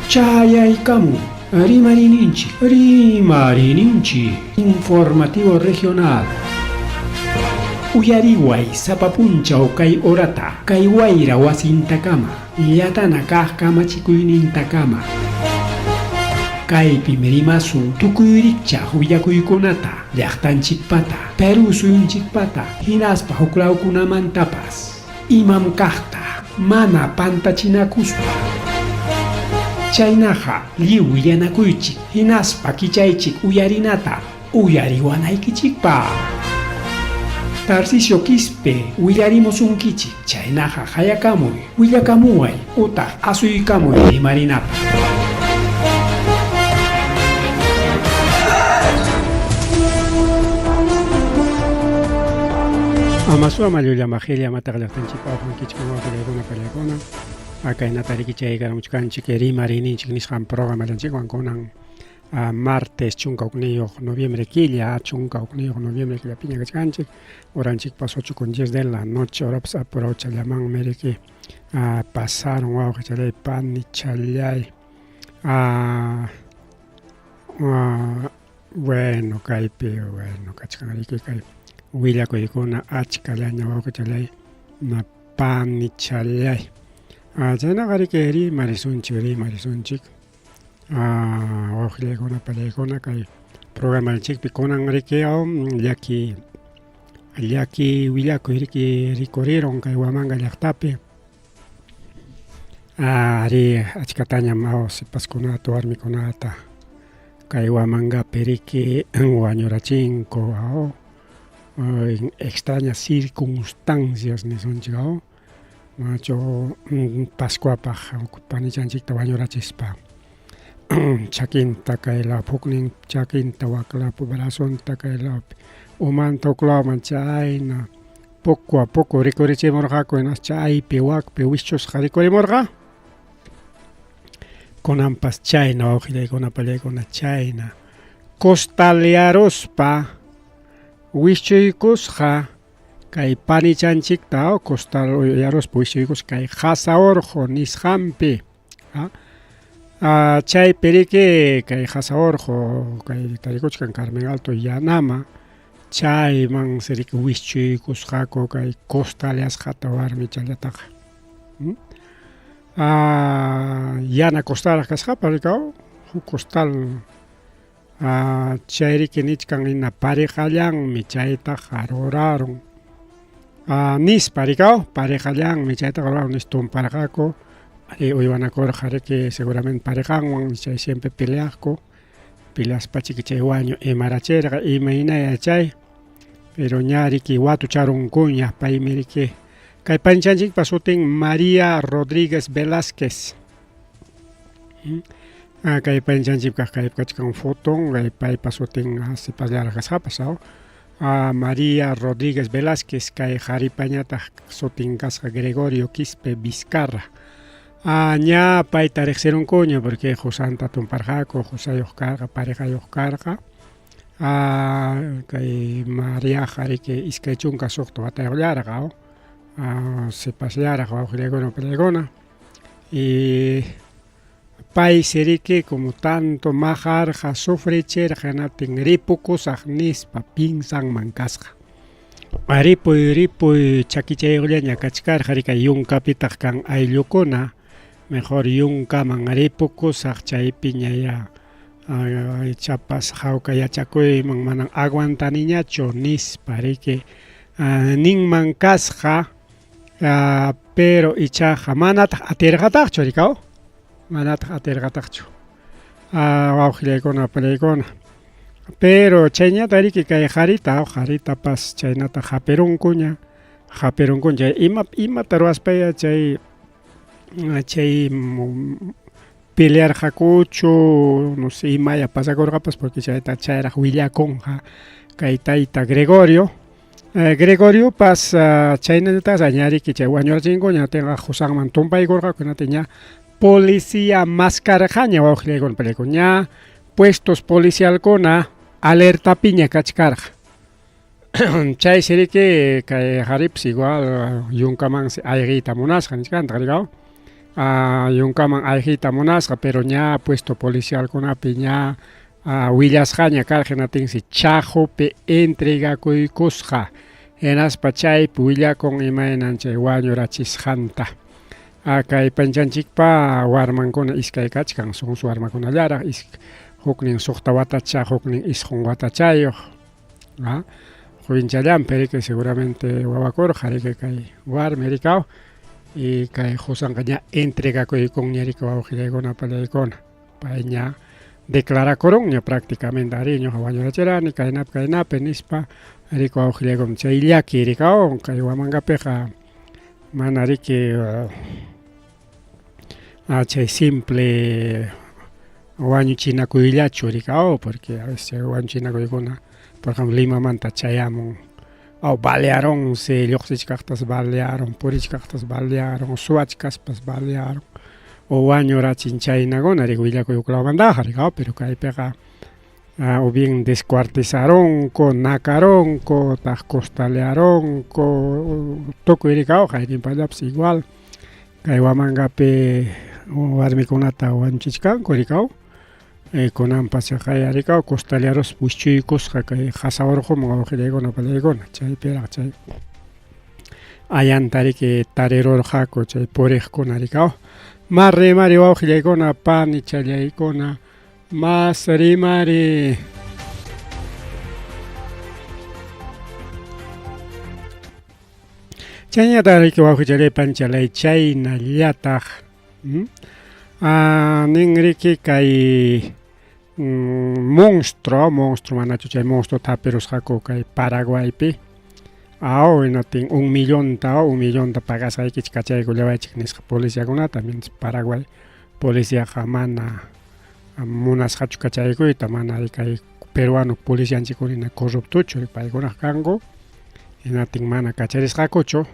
Chayaykamun Rimariyninchik, Rimariyninchik, Informativo Regional. Uyariway sapa punchaw kay horata, kay wayra wasintakama, llatana kaq kamachikuynintakama. Kaypim rimasun tukuy rikchaq willakuykunata, llaqtanchikpata, Perú suyunchikpata, hinaspa huklawkunamantapas. Imam kaqta mana pantachinakuspa. Chaynaqa lliw willanakuychik hinaspa kichaychik uyarinata uyariwanaykichikpaq. Tarcisio Quispe willarimusunkichik, chaynaqa qayakamuy, willakamuway utaq asuykamuy rimarinapaq. Amasu ama llulla majilla amataq llaqtanchikpa awqankichik wawakullaykuna pallaykuna akaynata riki chaykaramuchkanchik rimariyninchik nisqan programallanchikwan kunan martes 11 noviembre killa 11 noviembre killapiña kachkanchik horanchikpas 8 con 10 de la noche horapas apurawchallamanmi riki pasaron wawqichalláy panichallay bueno kaypi bueno kachkan riki kay willakuykuna achkallaña wawqichalláy panichallay chaynaqa riki rimarisunchik rimarisunchik wawqillaykuna pallaykuna kay programanchikpi kunan riki llaki llaki willakuy riki rikurirun kay Huamanga llaqtapi ari achkatañam sipaskunata warmikunata kay Huamangapi riki wañurachinku en extrañas circunstancias nisunchik machu Pascuapaq panichanchikta wañurachispa chakinta kay lawpi huknin chakinta wak lawpi brazonta kay lawpi umanta huk lawman chayna poco a poco rikurichimurqaku hinas chaypi wakpi wischusqa rikurimurqa kunanpas chayna wawqillaykuna pallaykuna chayna costalearuspa wischuykusqa Kay panichanchikta costal uyaruspa wischuykusqa kay qasa urqu nisqanpi chaypi riki kay qasa urqu kay tarikuchkan Carmen Alto Yanama chaymansi riki wischuykusqaku kay costaleasqata warmichallataqa yana costalraq kasqapas rikaw huk costal Chayriki nichkan hina pariqallanmi chaytaqa rurarun nispa rikaw pariqallanmi chaytaqa rurarun nispa tumparqaku uywanakurqa riki seguramente pariqanwan chay siempre peleaqku peleaspachiki chay wañu imarachirqa imaynaya chay pero ña riki watucharunkuña paymi riki kay panchanchikpa sutin María Rodríguez Velázquez. Kay panchanchik kaq kaypi kachkan foton kay paypa sutin sipasllaraq kasqapas María Rodríguez Velázquez kay qharipañataq sutin kasqa Gregorio Quispe Vizcarra ña payta riqsirunkuña porque qusanta tumparqaku qusayuq karqa parejayuq karqa kay Mariaqa riki 26 watayuqllaraq sipasllaraq wawqillaykuna pallaykuna y paysi riki como tanto maqarqa sufrichirqa hinaptin ripukusaq nispa pinsanman kasqa ripuy ripuy chakichayuqllaña kachkarqa riki yunkapitaq kan ayllukuna mejor yunkaman ripukusaq chaypiña ya ichapas hawka yachakuyman manan aguantaniñachu nispa riki ninman kasqa Pero ichaqa manataq atirqataqchu rikaw manataq atirqataqchu wawqillaykuna pallaykuna pero chayñata riki kay qharita qharitapas chaynata hapirunkuña hapirunkuña chay ima imata ruwaspaya chay chay pelearqakuchu no sé imaya pasakurqapas porque chayta chayraq willakunqa kay tayta Gregorio Gregoriopas chaynallataqsi añariki chay wañurachinkuña tinqa qusanman tumpaykurqaku hinaptin ña policía maskarqaña wawqillaykuna payllaykuna ña puestos policialkuna alertapiña kachkarqa chaysi riki kay qharipas igual yunkamansi ayqiyta munasqa nichkantaq rikaw. Yunkaman ayqiyta munasqa, pero ña puesto policialkunapi ña willasqaña karqa, hinatinsi Chaqupi entregakuykusqa, hinaspa chaypi willakun imaynan chay wañurachisqanta. Kay panchanchikpa warmankuna iskay kachkan, sonso warmakunallaraq, huknin suqta watacha, huknin isqun watachayuq. Jovenchallanpi riki seguramente wawakurqa riki kay warmi rikaw y kay qusanqa ña entregakuykunña riki wawqillaykuna pallaykuna pay ña declarakurunña prácticamente arí ñuqa wañurachirani kaynapi kaynapi nispa riki wawqillaykuna chay llaki rikaw kay Huamangapiqa mana riki chay simple wañuchinakuyllachu rikaw porque a veces chay wañuchinakuykuna por ejemplo Limamanta chayamun aw balearonsi lluqsichkaqtas balearon purichkaqtas balearon suwachkaspas balearon o wañurachin chaynakuna riki willakuy huklawmantaqa rikaw pero kaypiqa o bien descuartizaronku nakaronku otaq costalearonku tukuy rikaw hayninpallapas igual kay Huamangapi warmikunata wañuchichkanku rikaw kunanpas chaqay rikaw costalearuspa wischuykusqa kay qasa urquman wawqillaykuna pallaykuna chaypiraq chay ayanta riki tarirurqaku chay puriqkuna rikaw ma rimari wawqillaykuna panichallaykuna mas rimari. Chaynallataq riki wawqichalay panchalay chaynallataq nin riki kay monstruo, monstruo manachu chay monstruo tapirusqaku kay Paraguaypi aw hinatin un millonta un millonta pagasqaykichik kachaykullawaychik nisqa policiakunata mientras Paraguay policiaqa mana munasqachu kachaykuyta mana kay peruano policianchikkuna corruptochu paykunaqa kanku hinatin mana kacharisqakuchu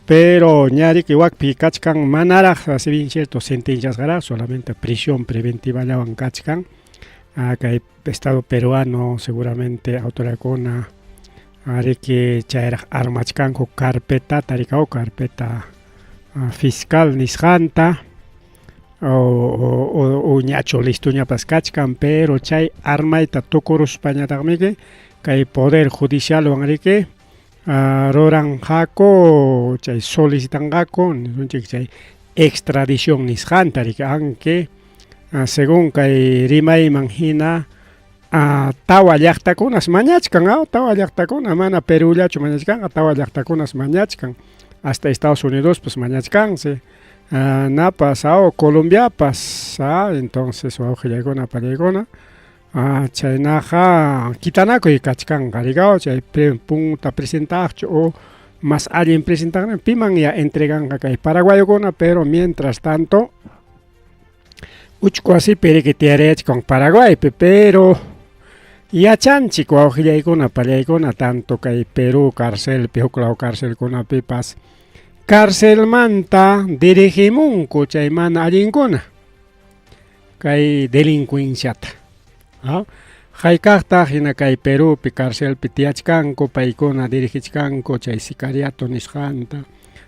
pero ña riki wakpi kachkan manaraq si bien cierto sentenciasqaraq solamente prisión preventivallawan kachkan kay estado peruano seguramente autoridadkuna riki chayraq armachkanku carpetata rikaw carpeta fiscal nisqanta o ñachu listoñapas kachkan pero chay armayta tukuruspañataqmiki kay poder judicialwan riki ruranqaku chay solicitanqaku nisunchik chay extradición nisqanta riki aunque según kay rimayman hina tawa llaqtakunas mañachkan tawa llaqtakuna mana Perullachu mañachkanqa tawa llaqtakunas mañachkan hasta Estados Unidospas mañachkansi napas Colombiapas entonces wawqillaykuna pallaykuna chaynaqa kitanakuy kachkanqa rikaw chay punta presentaqchu o mas allin presentaqnin piman ya entreganqa kay paraguayokuna pero mientras tanto uchku wasipi riki tiyarayachkan Paraguaypi pero yachanchik wawqillaykuna pallaykuna tanto kay Perú carcelpi huklaw carcelkunapipas carcelmanta dirigimunku chay mana allinkuna kay delincuenciata hayk'aqtaq hina kay Perúpi carcelpi tiyachkanku paykuna dirigichkanku chay sicariato nisqanta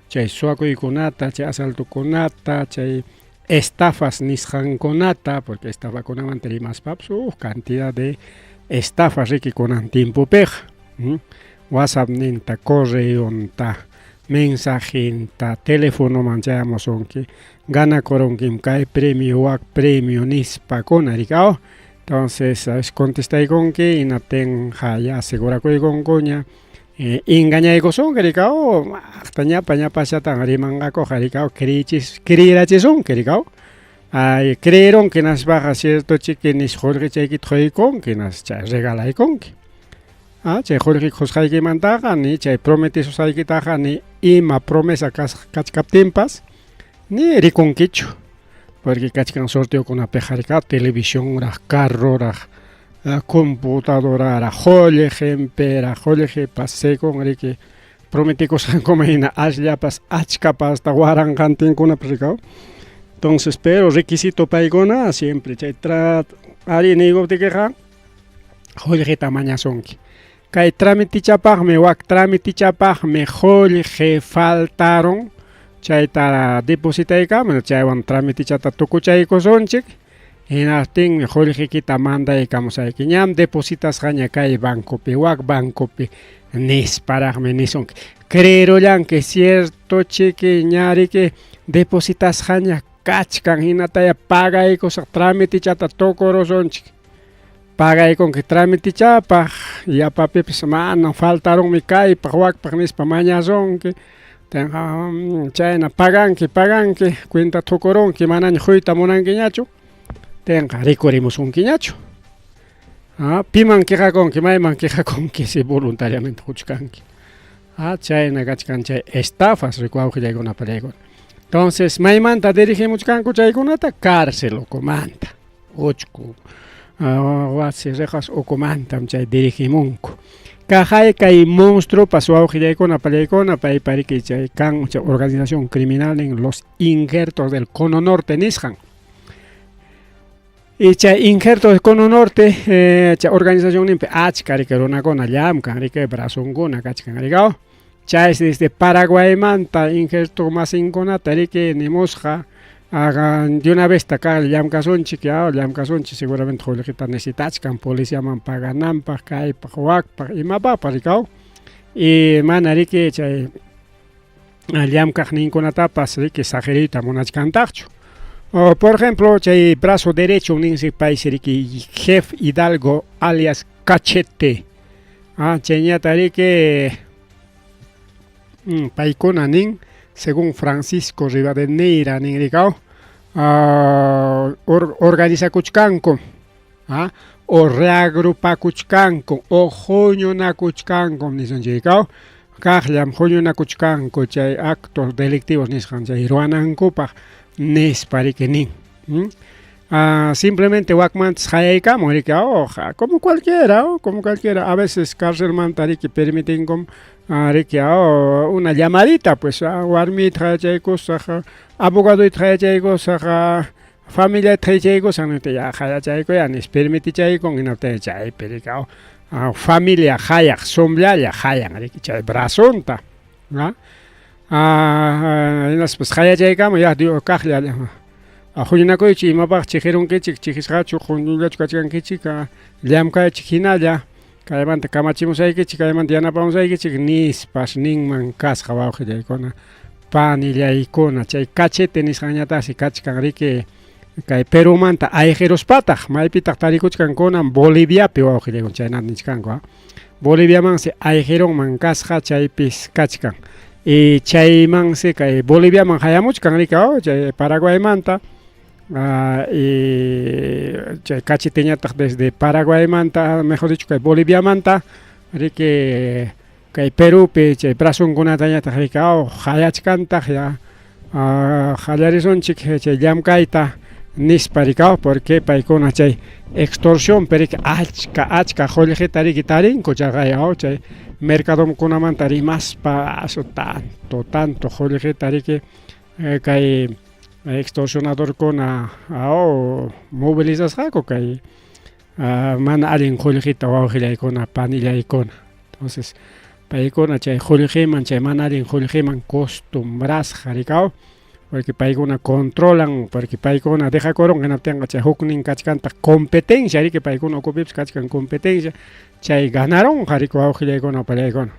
chay suwakuykunata chay asaltokunata chay estafas nisqankunata porque estafakunamanta rimaspapas huk cantidad de estafas riki kunan tiempopiqa WhatsAppninta correonta mensajenta telefonoman chayamusunki ganakurunkim kay premio wak premio nispakuna rikaw entonces contestaykunki hinatin ya asegurakuykunkuña engañaykusunki rikaw hasta ñapa ñapachatan rimanqakuqa rikaw creerachisunki rikaw ay creeronki hinaspaqa cierto chiki nis qullqichaykita quykunki hinas chay regalaykunki chay qullqi qusqaykimantaqa ni chay prometesusqaykitaqa ni ima promesa kachkaptinpas ni rikunkichu porque kachkan sorteokunapiqa rikaw televisionraq carroraq computadoraraq qullqinpiraq qullqipas según riki prometikusqankuman hina asllapas achkapas hasta waranqantinkunapas rikaw entonces pero requisito paykuna siempre chay ari niykuptikiqa qullqita mañasunki kay tramitichapaqmi wak tramitichapaqmi qullqi faltaron. Chayta depositaykamun chaywan tramitichata tukuchaykusunchik hinaptinmi qullqikita mandaykamusayki ñam depositasqaña kay bancopi wak bancopi nisparaqmi nisunki creerullanki cierto chiki ña riki depositasqaña kachkan hinataya pagaykusaq tramitichata tukurusunchik pagaykunki tramitichapaq yapapipis mana faltarunmi kaypaq wakpaq nispa mañasunki chayna paganki paganki cuenta tukurunki manaña quyta munankiñachu tinqa rikurimusunkiñachu ah, piman quejakunki mayman quejakunki si voluntariamente quchkanki ah, chayna kachkan chay estafas wawqillaykuna pallaykuna entonces maymanta dirigimuchkanku chaykunata cárcel ukumanta uchku wasi rejas ukumantam chay dirigimunku kaqay kay monstruopas wawqillaykuna pallaykuna paypa riki chay kan chay organización criminal en los injertos del cono norte nisqan y chay injertos del cono norte chay organización ninpi achka riki runakuna llamkan riki brazonkuna kachkan rikaw chaysi desde Paraguaymanta injerto masinkunata riki nimusqa de una vez ka llamkasunchik ya llamkasunchik seguramente qullqita necesitachkan policiaman pagananpaq kaypaq wakpaq imapaqpas rikaw y mana riki chay llamkaqninkunatapas riki saqiriyta munachkantaqchu o por ejemplo chay brazo derecho ninsi paysi riki Jeff Hidalgo alias Cachete ah chayñata riki paykuna nin según Francisco Rivadeneira nin rikaw organizakuchkanku o reagrupakuchkanku o huñunakuchkanku nisunchik rikaw kaqllam huñunakuchkanku chay actos delictivos nisqan chay ruwanankupaq nispa riki nin simplemente wakmantas qayaykamun riki oh, como cualquiera como cualquiera a veces carcelmanta riki permitinkum riki oh, una llamadita pues warmita qayachaykusaq abogadoyta qayachaykusaq familiata qayachaykusaq niptin ya qayachaykuya nispa permitichaykun hinaptin chaypi riki familia qayaq sumllalla qayan riki chay brazonta hinaspas qayachaykamun ya kaqlla huñunakuychik imapaq chiqirunkichik chiqisqachu huñullachu kachkankichik llamkaychik hinalla kaymanta kamachimusaykichik kaymanta yanapamusaykichik nispas ninman kasqa wawqillaykuna panillaykuna chay cachete nisqanñataqsi kachkan riki kay Perumanta ayqiruspataq maypitaq tarikuchkan kunan Boliviapi wawqillaykuna chaynata nichkanku Boliviamansi ayqirunman kasqa chaypis kachkan y chaymansi kay Boliviaman hayamuchkan riki chay Paraguaymanta y chay cacheteñataq desde Paraguaymanta mejor dicho kay Boliviamanta riki kay Perupi chay brazonkunatañataq riki hayachkantaq ya qallarisunchik chay llamkayta nispa rikaw porque paykuna chay extorsión riki achka achka qullqita riki tarinku chaqay chay mercadokunamanta rimaspa asu tanto tanto qullqita riki kay extorsionadorkuna movilizasqaku kay mana allin qullqita wawqillaykuna panillaykuna entonces paykuna chay qullqiman chay mana allin qullqiman costumbrasqa rikaw porque paykuna controlan porque paykuna dejakurun hinaptinqa chay huknin kachkantaq competencia riki paykuna ukupipas kachkan competencia chay ganarunqa riki wawqillaykuna pallaykuna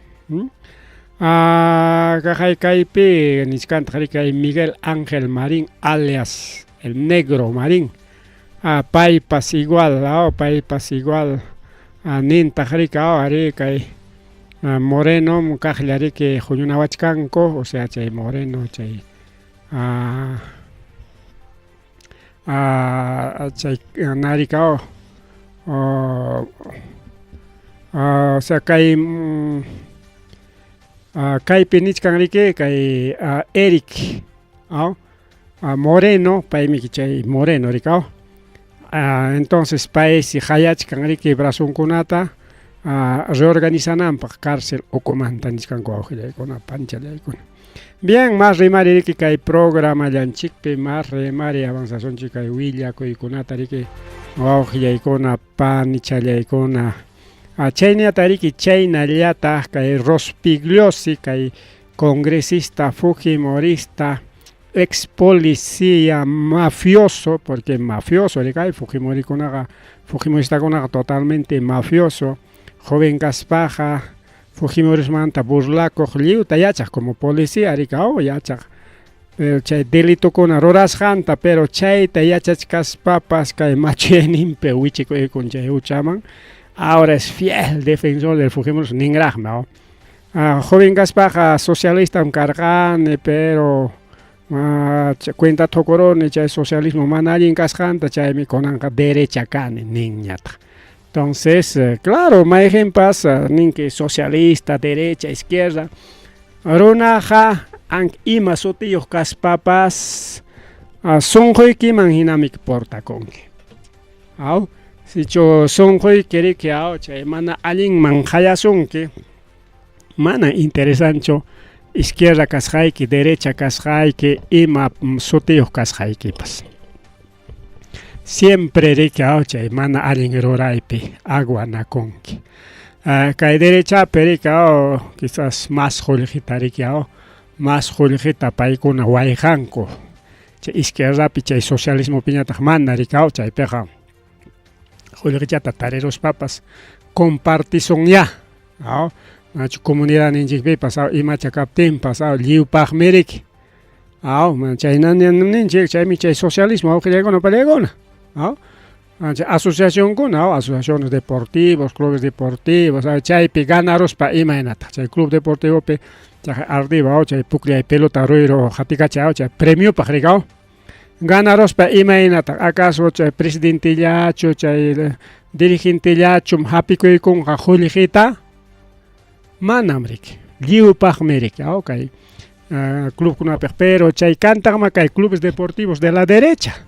kaqay kaypi nichkantaq riki kay Miguel Ángel Marín alias el negro Marín paypas igual paypas igual nintaq riki ari kay Moreno kaqlla riki huñunawachkanku o sea chay Moreno chay chay narikaw o sea kay kaypi nichkan riki kay Eric Moreno paymi chay Moreno rikaw entonces paysi hayachkan riki brazonkunata reorganizananpaq cárcel ukumanta nichkanku wawqillaykuna panchallaykuna bien mas rimari riki kay programallanchikpi mas rimari avanzasunchik kay willakuykunata riki wawqillaykuna panichallaykuna chaynata riki chaynallataq kay Rospigliosi kay congresista fujimorista ex policía mafioso, porque mafioso rikay fujimorikunaqa, fujimoristakunaqa totalmente mafioso, joven kaspaqa fujimorismanta burlakuq, lliwta yachaq como policía rikaw yachaq, pero chay delitukuna rurasqanta, pero chayta yachachkaspapas kay machuyayninpi wichikuykun chay huchaman, ahora es fiel defensor del fujimorismo ninraqmi. Joven kaspaqa socialistam karqani, pero cuenta tukuruni chay socialismo mana allin kasqanta, chaymi kunanqa derecha kani ninñataq. Entonces, claro, mayqinpas ninki socialista, derecha, izquierda, runaqa ima sutiyuq kaspapas sunquykiman hinami portakunki. Aw, sichu sunquyki riki aw chay mana allinman qayasunki, mana interesanchu izquierda kasqayki, derecha kasqayki, ima sutiyuq kasqaykipas. Siempre riki aw chay mana allin ruraypi aguanakunki. Kay derechapi riki aw quizás más qullqita riki aw, más qullqita paykuna wayqanku. Chay izquierdapi chay socialismopiñataq mana riki aw, chaypiqa qullqichata tariruspapas compartisunyá, aw, nachu comunidadninchikpipas aw imacha kaptinpas aw lliwpaqmi riki. Aw, chayna ninchik, chaymi chay socialismo awqillaykuna pallaykuna, aw. Chay asociacionkuna, aw, asociaciones deportivos, clubes deportivos, aw, chaypi ganaruspa imaynataq chay club deportivopi chay arriba aw chay pukllay pelota ruyru hatikachay aw chay premiopaq riki aw. Ganaruspa imaynataq acaso chay presidentillachu chay dirigentellachum hapikuykunqa qullqita? Manam riki, lliwpaqmi riki aw kay clubkunapiq, pero chay kantaqma kay clubes deportivos de la derecha.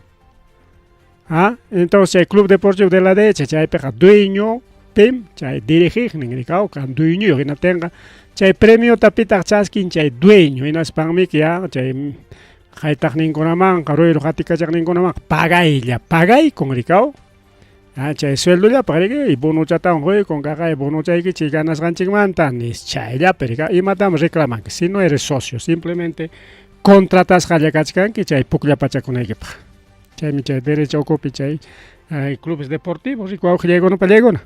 Ah, entonces chay club deportivo de la derecha chaypiqa dueño pim chay dirigiqnin riki aw kan dueñoyuq, hinaptinqa chay premiota pitaq chaskin chay dueño, hinaspanmiki ya chay haytaqninkunamanqa ruyru qatikachaqninkunamanqa pagaylla pagaykun riki aw. Chay sueldollapaq riki bonochatawan quykun kaqay bonochaykichik ganasqanchikmanta nis chayllapi riki, imatam reclamanki si no eres socio, simplemente contratasqalla kachkanki chay pukllapachakunaykipaq. Chaymi chay derecha ukupi chay clubes deportivos riki wawqillaykuna pallaykuna.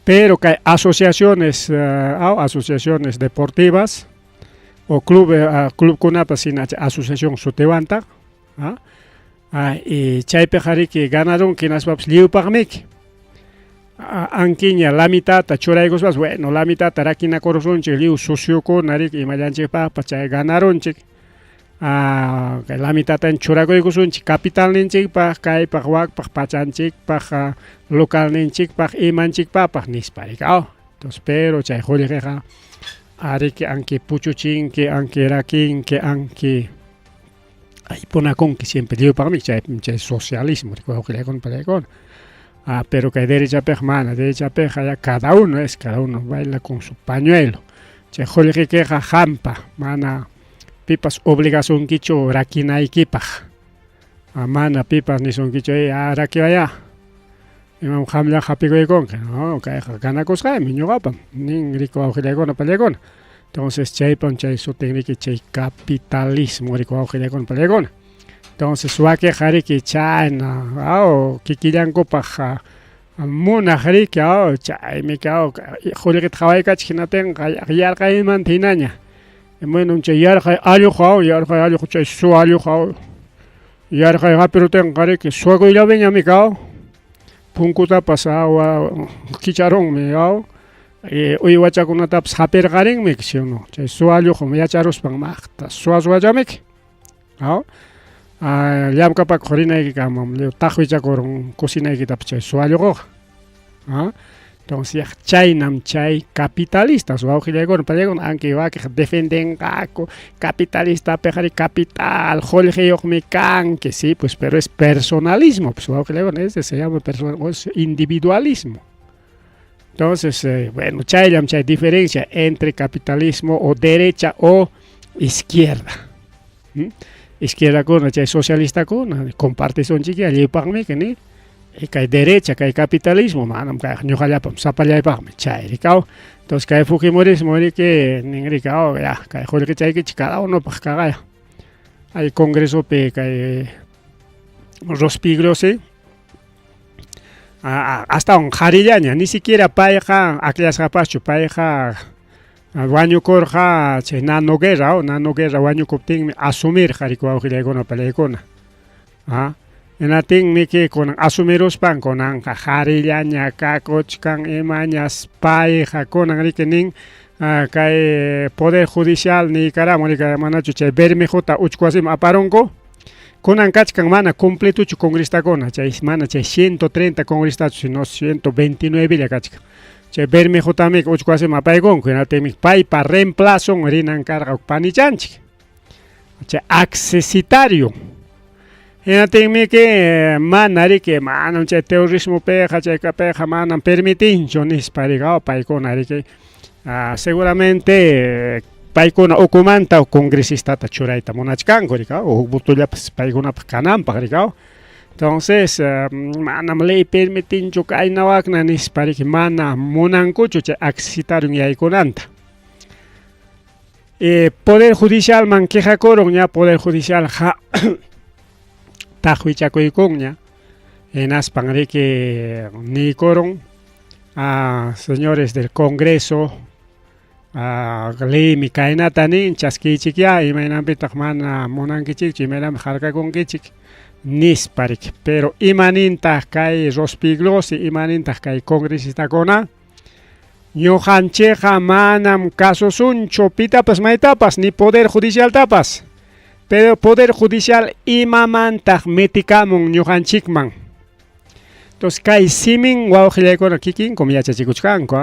Pero kay asociaciones aw asociaciones deportivas o club clubkunapas hina chay asociación sutiwantaq chaypiqa riki ganarunki hinaspapas lliwpaqmiki. Ankiña la mitadta churaykuspas, bueno, la mitadta rakinakurusunchik lliw sociokuna riki imallanchikpaqpas chay ganarunchik. Kay la mitadta churakuykusunchik capitalninchikpaq, kaypaq, wakpaq, pachanchikpaq, localninchikpaq, imanchikpaqpas nispa riki aw. Entonces, pero chay qullqiqa ariki anki puchuchinki, anki rakinki, anki aypunakunki siempre lliwpaqmi chay chay socialismo riki wawqillaykuna pallaykuna. Pero kay derechapiqa mana, derechapiqa ya cada uno es, cada uno baila con su pañuelo. Chay qullqikiqa qampa, mana pipas obligasunkichu rakinaykipaq. Mana pipas nisunkichu rakiwayá, imam qamlla hapikuykunki, no, kayqa ganakusqaymi ñuqapam nin riki wawqillaykuna pallaykuna. Entonces chaypam chay sutin riki chay capitalismo riki wawqillaykuna pallaykuna. Entonces wakiqa riki chayna aw kikillankupaq munaq riki aw chaymi aw qullqita qawaykachik hinatinqa yarqaymanta hinaña. Bueno, chay yarqay alluq aw yarqay alluq chay suwa alluq aw yarqay hapirutinqa riki suwakuyllapiñami aw punkutapas awa kicharunmi aw uywachakunatapas hapirqarinmi ¿sí o no? Chay suwa alluqmi yacharuspan maqta suwa suwachamiki aw llamkapakuq rinaykikamam lliw taqwichakurun cocinaykitapas chay suwa alluquqa. Entonces chaynam chay capitalistas wawqillaykuna pallaykuna anki wakiq defendenqaku capitalistapiqa capital qullqiyuqmi kanki, sí pues, pero es personalismo pues wawqillaykuna, ese se llama personal, individualismo. Entonces, bueno, chayllam chay diferencia entre capitalismo o derecha o izquierda. Izquierdakuna chay socialistakuna compartisunchik lliwpaqmiki ni. Kay derecha, kay capitalismo, manam kayqa ñuqallapam, sapallaypaqmi, chay rikaw. Entonces kay fujimorismo riki nin rikaw, ya, kay qullqichaykichik cada unopaq kaqaya. Hay congresopi kay Rospigliosi astawan qharillaña, ni siquiera payqa akllasqapaschu, payqa wañukurqa chay Nano Guerra, Nano Guerra wañukuptinmi asumirqa riki wawqillaykuna pallaykuna. Ah, hinatinmi ki kunan asumiruspan kunanqa qharillaña kakuchkan imañas payqa kunan riki nin kay poder judicial niykaramun riki manachu chay Bermejota uchku wasiman aparunku kunan kachkan mana completochu congresistakuna chay mana chay 130 congresistachu sino 129 lla kachkan chay Bermejotami uchku wasiman apaykunku hinaptinmi paypa reemplazon rinan karqa huk panichanchik chay accesitario hinaptinmi ke mana riki manam chay terrorismopiqa chay kapiqa manam permitinchu nispa riki paykuna riki seguramente paykuna ukumanta huk congresistata churayta munachkanku riki huk votollapas paykunapaq kananpaq riki entonces manam ley permitinchu kayna wakna nispa riki mana munankuchu chay accesitario yaykunanta. Poder Judicialman quejakurun ña Poder Judicial ja taqwichakuykunña hinaspan riki niykurun a señores del Congreso leymi kaynata nin chaskiychikyá imaynanpitaq mana munankichikchu imaynanpi harkakunkichik nispa riki pero imanintaq kay Rospigliosi imanintaq kay congresistakuna Ñuqanchikqa manam kasusunchu pitapas maytapas ni poder judicialtapas. Pero poder judicial imamantaq metikamun ñuqanchikman. Entonces kay simin wawqillaykuna kikinkum yachachikuchkanku.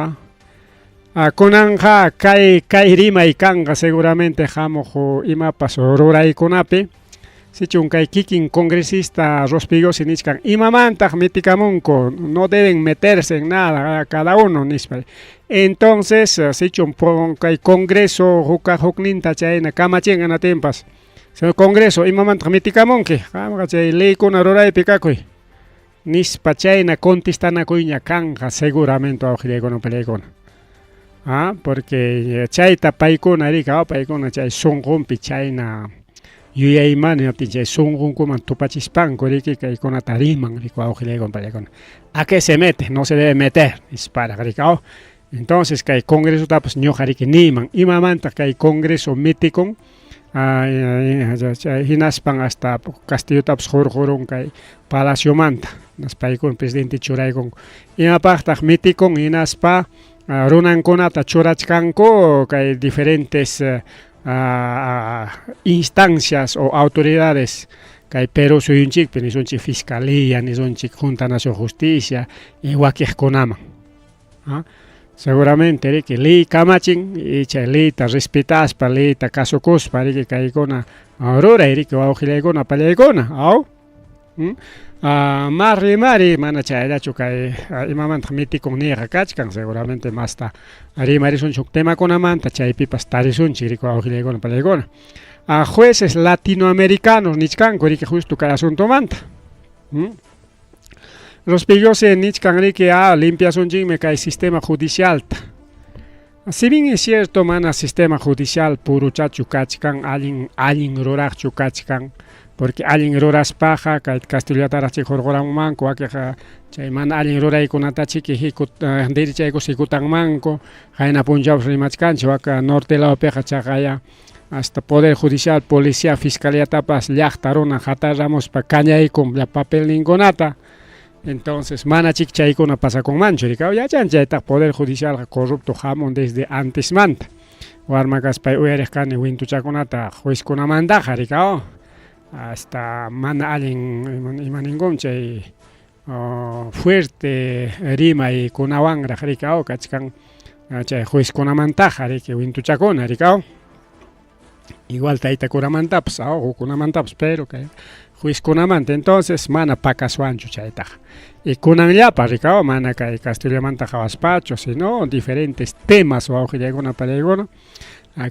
Kunanqa kay kay rimay kanqa seguramente hamuq imapas ruraykunapi. Sichun kay kikin congresista Rospigliosi nichkan imamantaq mitikamunku no deben meterse en nada cada uno nispa. Entonces sichun kay congreso hukaq hukninta chayna kamachinqa natinpas. Señor congreso imamantaq mitikamunki qamqa chay leykuna ruraypi kakuy nispa chayna contestanakuyña kanqa seguramente wawqillaykuna pallaykuna. Porque chayta paykuna riki paykuna chay sunqunpi chayna yuyaymana hinaptin chay sunqunkuman tupachispanku riki kaykunata riman riki wawqillaykuna pallaykuna. ¿A qué se mete? No se debe meter nisparaq riki. Entonces kay congresotapas ñuqa riki niyman imamantaq kay congreso mitikun hinaspan hasta Castillotapas hurqurun kay palaciomanta hinaspa paykuna presidente churaykunku imapaqtaq mitikun hinaspa runankunata churachkanku kay diferentes instancias o autoridades kay Perú suyunchikpi nisunchik fiscalía nisunchik Junta Nacional Justicia y wakiqkunaman. Seguramente riki ley kamachin y chay leyta respetaspa leyta kasukuspa riki kaykuna ruray riki wawqillaykuna pallaykuna aw mas rimari mana chayllachu kay imamantaq mitikun niyqa kachkan seguramente masta rimarisunchik huk temakunamanta chaypipas tarisunchik riki wawqillaykuna pallaykuna. Jueces latinoamericanos nichkanku riki justo kay asuntomanta. Rospigliosi nichkan riki limpiasunchikmi kay sistema judicialta. Si bien es cierto mana sistema judicial puruchachu kachkan allin allin ruraqchu kachkan porque allin ruraspaqa kay Castillotaraq chik hurquramunmanku wakiqa chay mana allin ruraykunata chiki derechaykus hikutanmanku qayna punchawpas rimachkanchik waka norte lawpiqa chaqaya hasta poder judicial, policía, fiscaliatapas llaqta runa hatarramuspa kañaykun papelninkunata. Entonces mana chik chaykuna pasakunmanchu rikaw yachan chaytaq poder judicialqa corrupto hamun desde antesmanta. Warma kaspay uyariq kani wintuchakunata juezkunamantaqa rikaw hasta mana allin imaninkum chay fuerte rimaykunawanraq rikaw kachkan chay juezkunamantaqa riki wintuchakuna rikaw. Igual tayta curamantapas hukkunamantapas pero kay juezkunamanta entonces mana pakaswanchu chaytaqa. Y kunanllapa rikaw mana kay Castillomanta qhawaspachu sino diferentes temas wawqillaykuna pallaykuna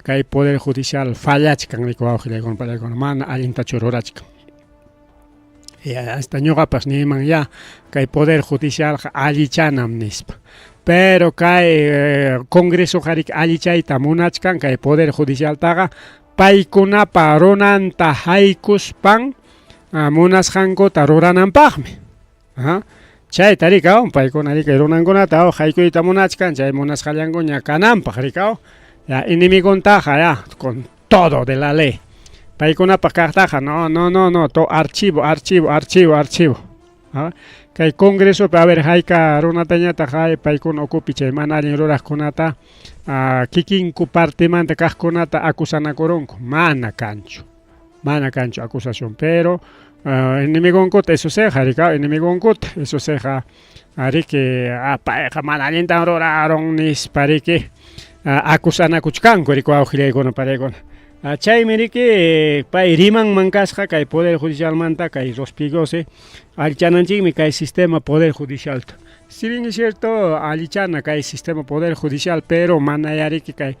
kay poder judicial fallachkan riki wawqillaykuna pallaykuna mana allintachu rurachkan. Hasta ñuqapas niyman ya kay poder judicialqa allichanam nispa. Pero kay congresoqa riki allichayta munachkan kay poder judicialtaqa paykunapa runanta haykuspan munasqankuta rurananpaqmi. Chayta rikaw, paykuna riki runankunata haykuyta munachkan chay munasqallankuña kananpaq rikaw. Ya enemigontaqa ya con todo de la ley. Paykunapaq kaqtaqa no, no, no, no, to archivo, archivo, archivo, archivo. Kay congresopi a ver hayka runatañataq hay paykuna ukupi chay mana allin ruraqkunata kikinku partimanta kaqkunata acusanakurunku, mana kanchu. Mana kanchu acusación, pero enemigonkuta eso seqa rikaw, enemigonkuta eso seqa riki payqa mana allintan rurarun nispa riki acusanakuchkanku riki wawqillaykuna pariykuna. Chaymi riki pay rimanman kasqa kay poder judicialmanta kay Rospigliosi allichananchikmi kay sistema poder judicialta. Si bien es cierto allichana kay sistema poder judicial, pero mana ya riki kay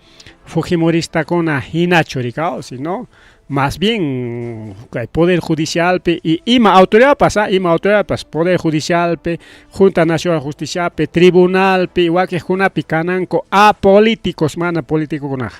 fujimoristakuna hinachu rikaw, sino más bien kay poder judicialpi y ima autoridadpas, ima autoridadpas poder judicialpi, Junta Nacional Justiciapi, tribunalpi, wakiqkunapi kananku apolíticos, mana políticokunaqa.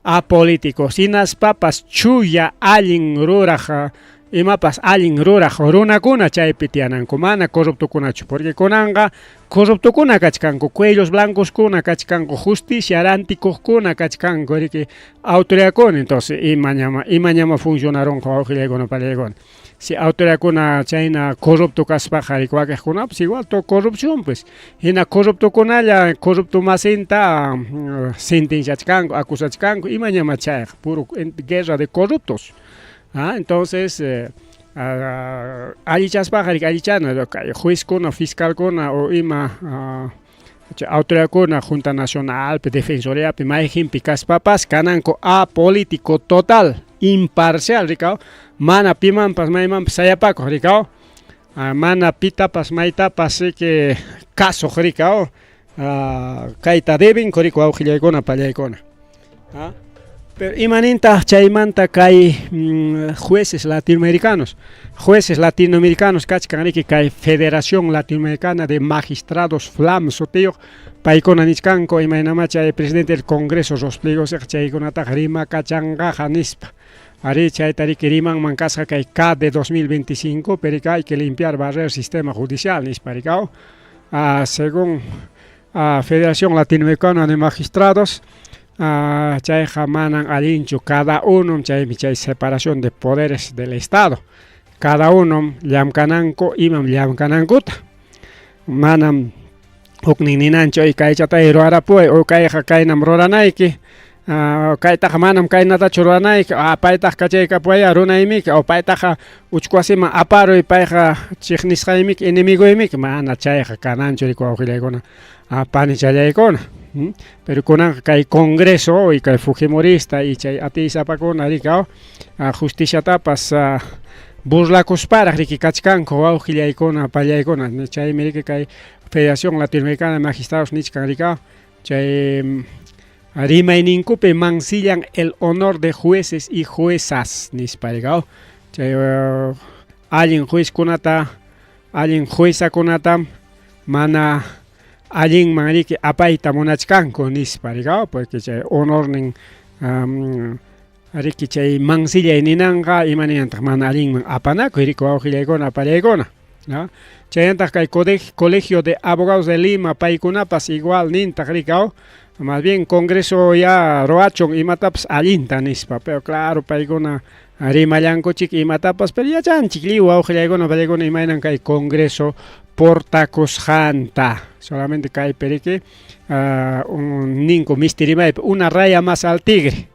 Apolíticos, hinaspapas chuya allin ruraq imapas allin ruraq runakuna chaypi tiyananku, mana corruptokunachu, porque kunanqa corruptokuna kachkanku, cuellos blancos-kuna kachkanku, justicia rantikuqkuna kachkanku, riki autoridadkuna, entonces imañama imañama funcionarunqa wawqillaykuna panillaykuna. Si autoridadkuna chayna corrupto kaspaqa riki wakiqkunapas igual todo corrupción pues. Hina corruptokunalla corrupto masinta sentenciachkanku, acusachkanku, imañama chayqa, puro guerra de corruptos. Entonces allichaspaqa riki allichana kay juezkuna, fiscalkuna o ima autoridadkuna Junta Nacionalpi, Defensoriapi, mayqinpi kaspapas kananku apolítico total, imparcial rikaw, mana pimanpas maymanpas sayapakuq rikaw, mana pitapas maytapas riki kasuq rikaw, kayta deben riki wawqillaykuna pallaykuna. Pero imanintaq chaymanta kay jueces latinoamericanos, jueces latinoamericanos kachkan riki kay Federación Latinoamericana de Magistrados FLAM sutiyuq, paykuna nichkanku imaynamá chay presidente del Congreso Rospigliosi chaykunataqa rimakachanqaqa nispa. Arí chayta riki rimanman kasqa kay K de 2025 pero hay que limpiar, barrer sistema judicial nispa rikaw. Según Federación Latinoamericana de Magistrados, chayqa manan allinchu, cada uno chaymi chay separación de poderes del Estado, cada uno llamkananku imam llamkanankuta, manam huknin ninanchu kaychatay rurarapuway o kayqa kaynam ruranayki, kaytaqa manam kaynatachu ruranayki, paytaqa kachaykapuwaya runaymiki o paytaqa uchku wasiman aparuy payqa chiqnisqaymiki enemigoymiki, mana chayqa kananchu riki wawqillaykuna panichallaykuna. Pero kunanqa kay Congreso y kay fujimorista y chay atiysapakuna rikaw justiciatapas burlakusparaq riki kachkanku wawqillaykuna pallaykuna, chaymi riki kay Federación Latinoamericana de Magistrados nichkan rikaw chay rimayninkupi mancillan el honor de jueces y juezas nispa rikaw, chay allin juezkunata allin juezakunata mana allinman riki apayta munachkanku nispa rikaw, porque chay honornin riki chay mancillay ninanqa ima ninantaq mana allinman apanakuy riki wawqillaykuna pallaykuna. Chaynataq kay Colegio de Abogados de Lima paykunapas igual nintaq rikaw, más bien Congreso ya ruwachun imatapas allinta nispa, pero claro paykuna rimallankuchik imatapas, pero yachanchik lliw wawqillaykuna pallaykuna imaynan kay Congreso portakusqanta, solamente kaypi riki ninku misti rimaypi una raya más al tigre,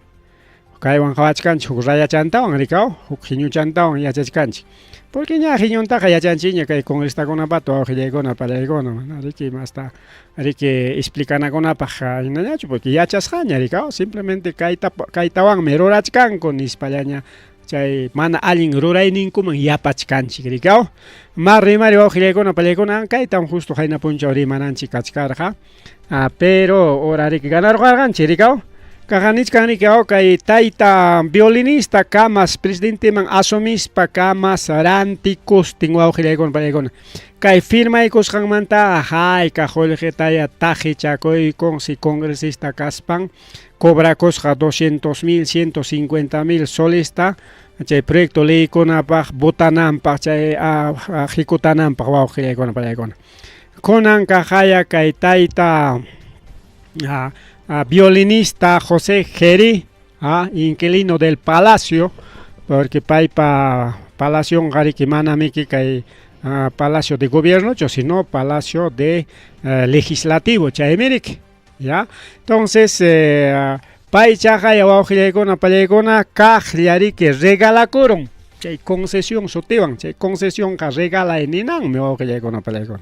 kaywan qawachkanchik huk rayachantawan rikaw, huk hiñuchantawan yachachkanchik, porque ña hiñuntaqa yachanchikña kay congresitakunapata wawqillaykuna pallaykuna, mana riki masta riki explicanakunapaq hinañachu, porque yachasqaña rikaw, simplemente kayta kaytawanmi rurachkanku nispallaña chay mana allin rurayninkuman yapachkanchik rikaw. Ma rimari wawqillaykuna pallaykuna, kaytam justo qayna punchaw rimananchik kachkarqa, pero hora riki ganarqarqanchik rikaw. Kaqa nichkan riki kay tayta violinista kamas presidenteman asumispa kamas rantikustin wawqillaykuna pallaykuna. Kay firmaykusqanmanta hayka qullqitaya taqichakuykun si congresista kaspan cobrakusqa 200 mil, 150 mil solista chay proyecto leykunapaq votananpaq chay ejecutanampaq wawqillaykuna pallaykuna. Kunan kaqaya kay tayta violinista José Jerí, inquilino del palacio, porque paypa palacionqa riki manamiki kay palacio de gobiernochu, sino palacio de legislativo chaymi riki, ya. Entonces pay chaqaya wawqillaykuna pallaykuna kaqlla riki regalakurun chay concesión sutiwan, chay concesionqa regalay ninanmi wawqillaykuna pallaykuna.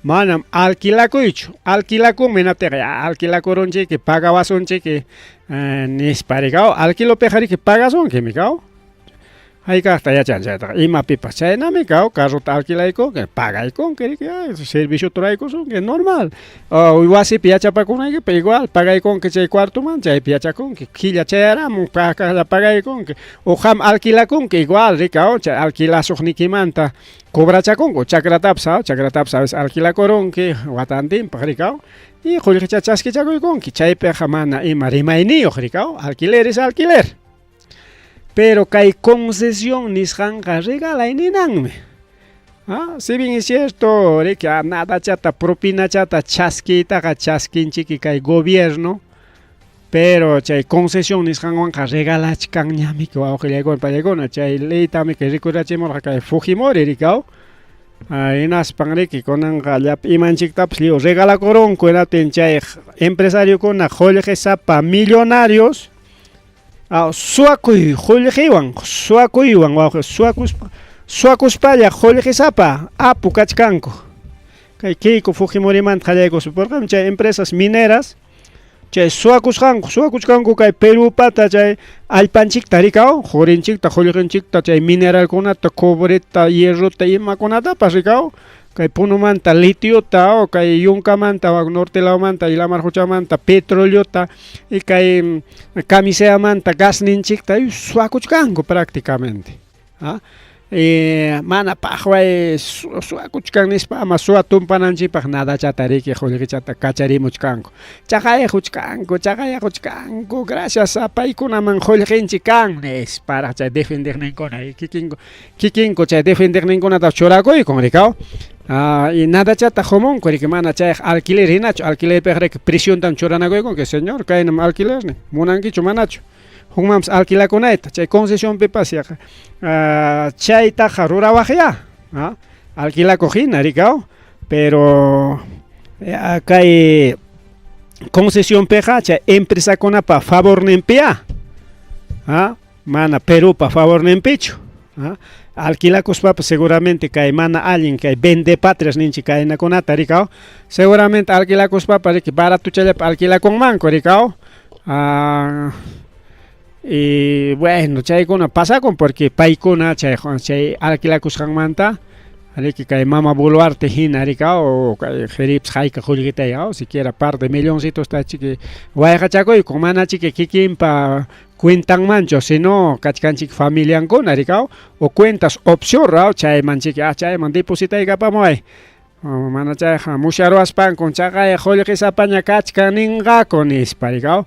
Manam alquilakuychu, alquilakunmi hinaptinqa alquilakurunchiki pagawasunchiki nispa riki alquilopiqa riki pagasunkimi kaw. Hayk'aqta yachan chaytaqa imapipas chaynami kaw carrota alquilaykunki pagaykunki riki serviciota ruraykusunki normal. Wasipi yachapakunaykipaq igual pagaykunki chay cuartoman chaypi yachakunki killa chayaramun kaqlla pagaykunki o qam alquilakunki igual riki chay alquilasuqnikimanta cobrachakunku chakratapas chakratapas a veces alquilakurunki watantinpaq riki y qullqicha chaskichakuykunki chaypiqa mana ima rimayniyuq riki alquiler es alquiler. Pero kay concesión nisqanqa regalay ninanmi. Si bien es cierto, riki nadachata propinachata chaskiytaqa chaskinchiki kay gobierno, pero chay concesión nisqanwanqa regalachkanñamiki wawqillaykuna pallaykuna chay leytami rikurachimurqa kay Fujimori riki hinaspan riki kunanqa llapa imanchiktapas lliw regalakurunku hinaptin chay empresariokuna qullqisapa millonarios suwakuy qullqiwan suwakuywan wawqi suwakuspa suwakuspalla qullqisapa apu kachkanku. Kay Keiko Fujimorimanta qallaykuspa purqami chay empresas mineras chay suwakusqanku suwakuchkanku kay Perupata chay allpanchikta rikaw qurinchikta qullqinchikta chay mineralkunata cobreta hierrota imakunatapas rikaw kay Punomanta litiota kay yunkamanta norte lawmanta y lamar quchamanta petroleota y kay Camiseamanta gasninchikta suwakuchkanku prácticamente. Mana paqway suwakuchkan nispa ama suwa tumpananchikpaq nadachata riki qullqichata kacharimuchkanku chaqayaquchkanku chaqayaquchkanku gracias a paykunaman qullqinchik kan nisparaq chay defendeqninkuna kikinku kikinku chay defendeqninkunata churakuykun rikaw y nadachata qumunku riki mana chayqa alquiler hinachu alquilerpiqa riki preciontam churanakuykunki señor kaynam alquilernin munankichu manachu hukmanpas alquilakunayta chay concesionpipas yaqa chaytaqa rurawaqyá alquilakuq hina rikaw pero kay concesionpiqa chay empresakunapa favorninpiya mana Perupa favorninpichu. Alquilakuspapas seguramente kay mana allin kay vendepatrias ninchik kaynakunata rikaw seguramente alquilakuspapas riki baratochallapi alquilakunmanku rikaw y bueno chaykuna pasakun porque paykuna chay chay alquilakusqanmanta riki kay mama Boluarte hina rikaw kay Jeripas hayka qullqitay siquiera par de milloncitosta chiki wayqachakuykun mana chiki kikinpa cuentanmanchu sino kachkanchik familiankuna rikaw o cuentas offshore chayman chiki chayman depositaykapamuway mana chayqa musyaruwaspankun chaqay qullqisapaña kachkan ninqaku nispa rikaw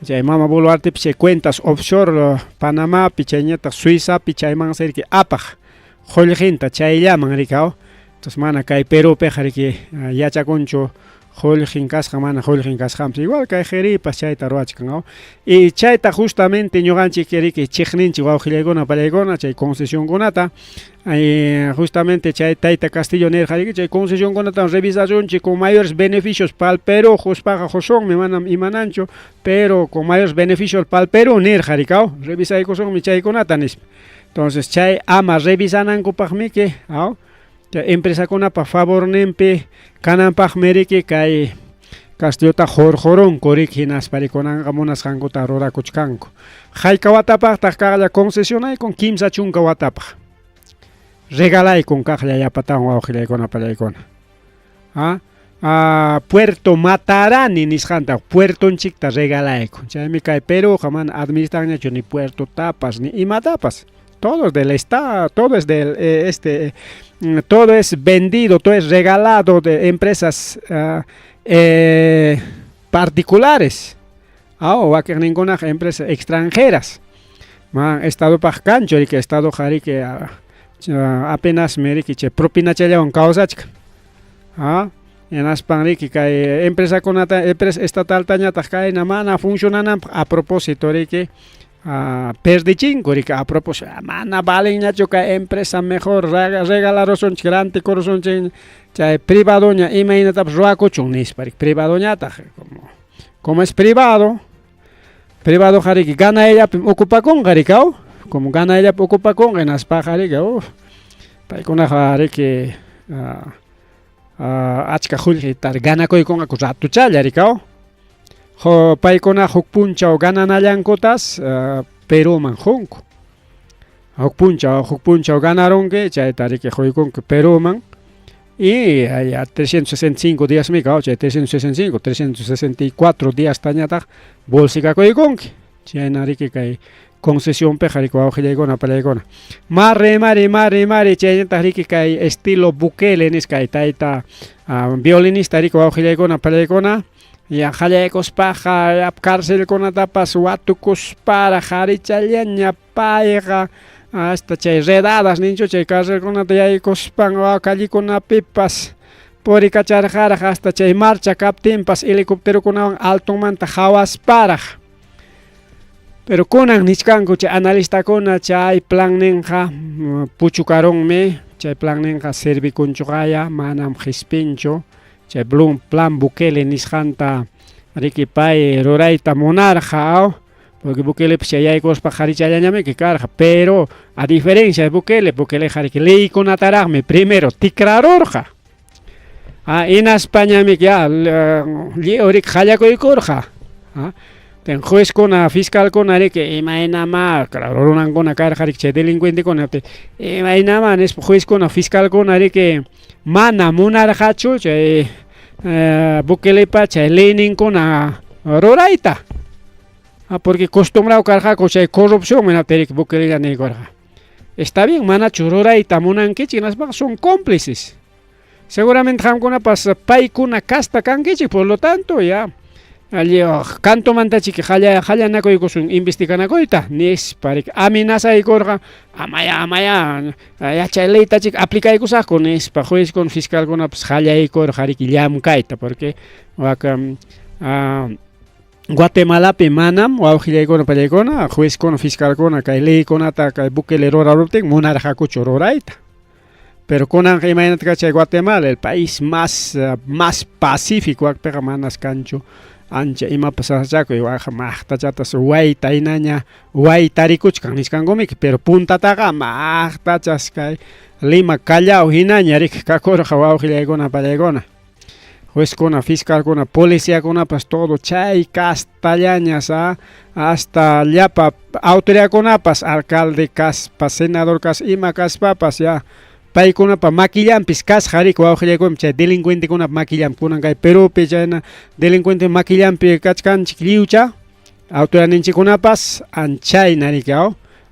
chay mama Boluartepi chay cuentas offshore Panamapi chayñataq Suizapi chaymansi riki apaq qullqinta chayllaman rikaw entonces mana kay Perupiqa riki yachakunchu qullqin kasqan mana qullqin kasqanpas igual kay Jeripas chayta ruwachkan y chayta justamente ñuqanchik riki chiqninchik wawqillaykuna pallaykuna chay concesionkunata justamente chay tayta Castillo nirqa riki chay concesionkunata revisasunchik con mayores beneficios pal Perú quspaqa qusunmi manam imananchu pero con mayores beneficios pal Perú nirqa rikaw revisaykusunmi chaykunata nispa entonces chay ama revisanankupaqmiki chay empresakunapa favorninpi kananpaqmi riki kay Castillota hurqurunku riki hinaspa kunanqa munasqankuta rurakuchkanku. Hayka watapaqtaq kaqlla concesionaykun 30 watapaq regalaykun kaqlla yapatawan wawqillaykuna pallaykuna. Puerto Matarani nisqanta puertonchikta regalayku. Chaymi kay Perúqa mana administranñachu ni puertotapas ni imatapas. Todo es del estado, todo es del este todo es vendido, todo es regalado de empresas particulares. Wakiqninkunaqa empresas extranjeras. Man estadopaq kanchu riki, estadoqa riki apenasmi riki chay propinachallawan kawsachkan. Hinaspan riki kay empresakunata, empresa estataltañataq kayna mana funcionananpaq a propósito riki perdichinku riki a propósito, mana valenñachu kay empresa, mejor regalarusunchik, rantikurusunchik chay privadoña, imaynatapas ruwakuchun nispa riki, privadoñataq como es privado, privadoqa riki ganayllapim ocupakunqa riki, como ganayllapi ocupakunqa, hinaspaqa riki paykunaqa riki achka qullqita ganakuykunqaku ratuchalla riki. Paykuna huk punchaw gananallankutas Peruman qunku. Huk punchaw ganarunki, chayta riki quykunki Peruman y ya 365 días mi chay 365, 364 días tañataq bolsikakuykunki. Chayna riki kay concesionpiqa riki, wawqillaykuna, pallaykuna. Mari, mari, mari, mari, chaynataq riki kay estilo Bukele nisqa kay tayta violinista riki, wawqillaykuna, pallaykuna, ya qallaykuspaqa carcelkunatapas watukusparaq harichallaña payqa, hasta chay redadas ninchu, chay carcelkunata yaykuspan callekunapipas purikacharqaraq, hasta chay marcha kaptinpas helicópterokunawan altonmanta hawasparaq. Pero kunan nichkanku chay analistakuna, chay planninqa puchukarunmi, chay planninqa servikunchuqaya, manam qispinchu chay plan Bukele nisqanta riki pay rurayta munarqa, porque Bukelepas chay yaykuspa qarichallañamiki karqa, pero a diferencia de Bukele, Bukeleqa riki leykunataraqmi primero tikrarurqa. Hinaspañamiki ya lliw riki qallakuykurqa. Ten juezkuna, fiscalkuna riki imaynamá, claro, runankuna karqa riki chay delincuentekuna, imaynamá nispa juezkuna, fiscalkuna riki mana munarqachu chay Bukelepa chay leyninkuna rurayta. Porque acostumbrado karqaku chay corrupción, riki Bukele niykurqa. Está bien, manachu rurayta munankichik, hinaspaqa son cómplices. Seguramente qamkunapas paykuna casta kankichik, por lo tanto, ya cantomantachiki qallanakuykusun investiganakuyta nispa riki amenazaykurqa, amaya, amaya yachay leytachik aplicaykusaqku nispa juezkuna, fiscalkunapas qallaykurqa riki llamkayta, porque waka Guatemalapi manam, wawqillaykuna, pallaykuna, juezkuna, fiscalkuna kay leykunata kay Bukele ruraruptin munarqakuchu rurayta. Pero kunanqa imaynata chay Guatemala, el país más pacífico, wakpiqa manas kanchu ancha imapas sasachakuy, waqa maqtachatas wayta hinaña waytarikuchkan nisqankumiki, pero puntataqa maqtachas kay Lima Callao hinaña riki kakurqa, wawqillaykuna, pallaykuna. Juezkuna, fiscalkuna, policiakunapas todo chay castallañas, hasta llapa autoridadkunapas, alcalde kaspa, senador kaspa, ima kaspapas, ya paykunapa makillanpis kasqa riki, wawqillaykuna, chay delincuentekunapa makillanpi. Kunan kay Perupi chayna delincuente makillanpi kachkanchik lliwcha, autoridadninchikkunapas anchayna riki,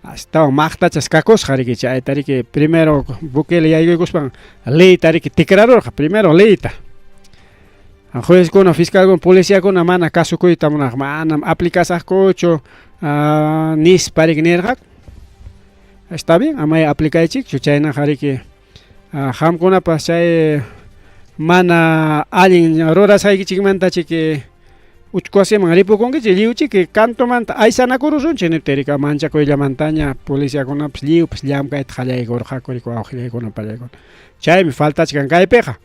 astawan maqtachas kakusqa riki. Chayta riki primero Bukele yaykuykuspan leyta riki tikrarurqa, primero leyta. Juezkuna, fiscalkuna, policiakuna mana kasukuyta munaq, manam aplicasaqkuchu nispa riki nirqaku. Está bien, amaya aplicaychikchu, chaynaqa riki qamkunapas chay mana allin rurasqaykichikmantachiki uchku wasiman ripukunkichik, lliwchiki cantomanta aysanakurusunchik niptin riki manchakuyllamantaña policiakunapas lliwpas llamkayta qallaykurqaku riki, wawqillaykuna, pallaykuna. Chaymi faltachkan kaypiqa.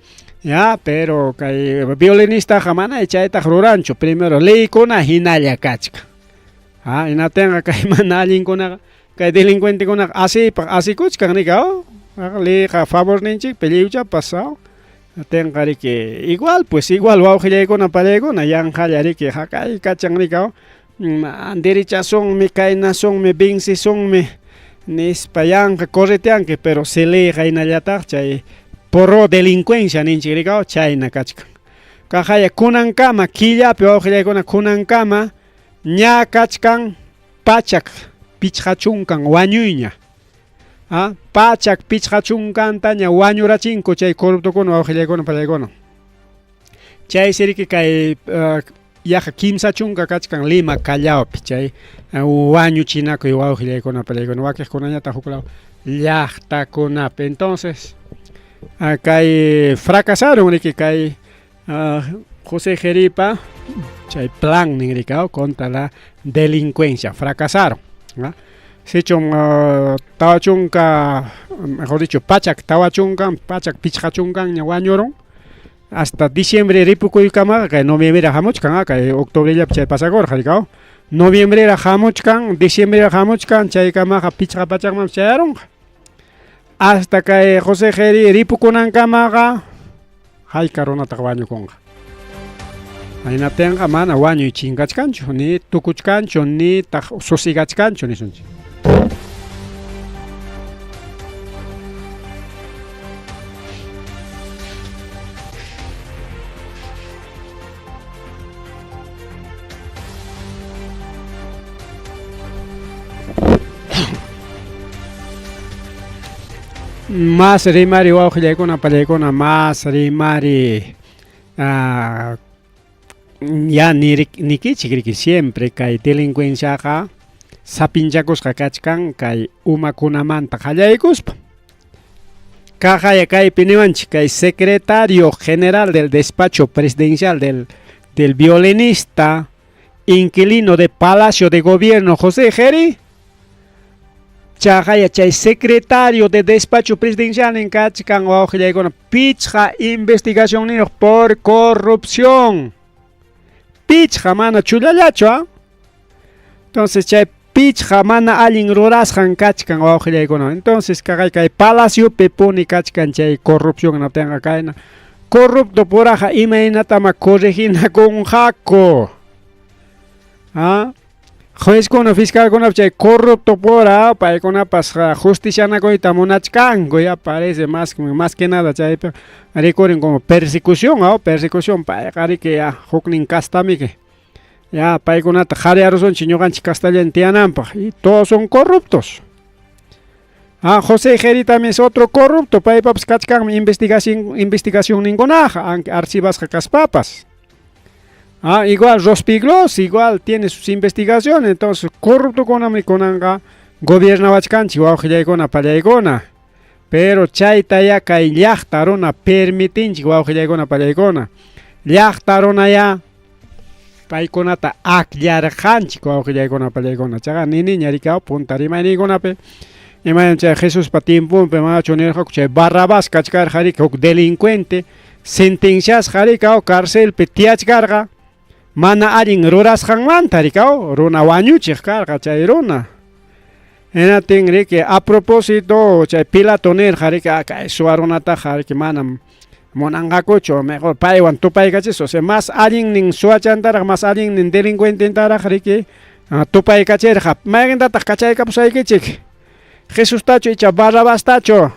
Ya, pero kay violinistaqa mana chaytaqa ruranchu, primero leykuna hinalla kachkan. Hinaptinqa kay mana allinkunaqa, kay delincuentekunaqa asiypaq asikuchkan riki, leyqa favorninchikpi lliwchapas. Tinqa riki igual pues, igual, wawqillaykuna, pallaykuna, yanqalla riki hakaykachan riki, derechasunmi, kaynasunmi, vencisunmi nispa yanqa correteanki, pero si leyqa hinallataq chay pro delincuencia ninchik riki, chayna kachkan. Kaqaya kunankama killapi wawqillaykuna kunankama ña kachkan 150 wañuyña. ¿Ah? 150ña wañurachinku chay corruptokuna wawqillaykuna pallaykuna. Chay siriki kay yaqa 30 kachkan Lima Callaopi chay wañuchinakuy wawqillaykuna pallaykuna wakiqkunañataq huklaw llaqtakunapi. Entonces kay fracasaron riki kay José Jeripa chay plan nin riki contra la delincuencia fracasaron. Sichum 40, mejor dicho, 140, 150ña wañurun hasta diciembre ripukuykamaqa kay noviembre hamuchkan kay octubrellapi chay pasakurqa rikaw noviembrera hamuchkan diciembrera hamuchkan chaykamaqa 500man chayarunqa hasta kay José Jeri ripukunankamaqa hayka runataq wañukunqa. Hinaptinqa mana wañuy chinkachkanchu ni tukuchkanchu nitaq susigachkanchu nisunchik. Mas rimari wawqillaykuna pallaykuna mas rimari ya nikichik riki siempre kay delincuenciaqa sapinchakusqa kachkan kay umakunamanta qallaykuspa. Kaqaya kaypi niwanchik kay secretario general del despacho presidencial del violinista inquilino de Palacio de Gobierno José Jeri chaqaya chay secretario de despacho presidencial nin kachkan wawqillaykuna 5 investigacionniyuq por corrupción. 5 mana chullallachu, ¿ah? Entonces chay 5 mana allin rurasqan kachkan wawqillaykuna. Entonces kaqay kay palaciopi puni kachkan chay corrupción hinaptinqa kayna corrupto puraqa imaynatama correginakunqaku. ¿Ah? Juezkuna fiscalkuna chay corrupto pura paykunapas justicianakuyta munachkanku ya parece más que nada chaypi rikurin como persecución, ¿ah? Persecución payqa riki ya huknin castamiki ya paykunata qhariarusunchik ñuqanchik castellano tiyananpaq y todos son corruptos. Ah, José Jeri también es otro corrupto, paypapas kachkanmi investigación ningunaqa, aunque archivasqa kaspapas. Ah, igual Rospiglos, igual tiene sus investigaciones, entonces corrupto kunami kunanqa gobiernawachkanchik wawqillaykuna pallaykuna. Pero chayta ya kay llaqta runa permitinchik wawqillaykuna pallaykuna. Llaqta runa ya paykunata akllarqanchik wawqillaykuna pallaykuna. Chaqa niniña rikaw punta rimayniykunapi imaynam chay Jesuspa tiemponpi manachu nirqaku chay Barrabás kachkarqa riki huk delincuente sentenciasqa rikaw carcelpi tiyachkarqa mana allin rurasqanmanta rikaw runa wañuchiq karqa chay runa. Hinatin riki a propósito chay Pilato nirqa riki kay suwa runataqa riki manam munanqakuchu mejor paywan tupaykachisun, o sea mas allinnin suwachantaraq mas allinnin delincuententaraq riki tupaykachirqa. Mayqintataq kachaykapusaykichik? Jesustachu icha Barrabastachu?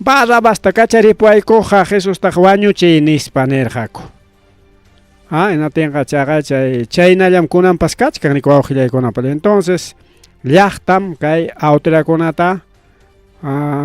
Barrabasta kacharipuwaykuqa Jesustaq wañuchiy nispa nirqaku. Ah, hinatinqa chaqa chay chaynallam kunanpas kachkan riki wawqillaykunapa. Entonces llaqtam kay autoridadkunata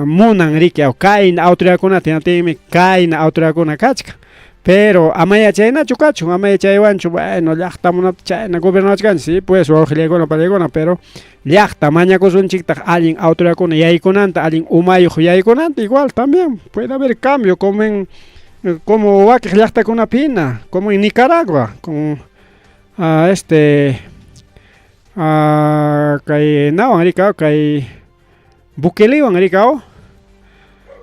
munan riki kayna autoridadkunata hinatinmi kayna autoridadkuna kachkan. Pero amaya chaynachu kachun, amaya chaywanchu, bueno, llaqta munaptin chayna gobernawachkanchik, sí, pues wawqillaykuna pallaykuna, pero llaqta mañakusunchiktaq allin autoridadkuna yaykunanta, allin umayuq yaykunanta, igual también puede haber cambio como en como wakiq llaqtakunapi hina, como en Nicaragua, con kay nawan rikaw, kay Bukelewan rikaw.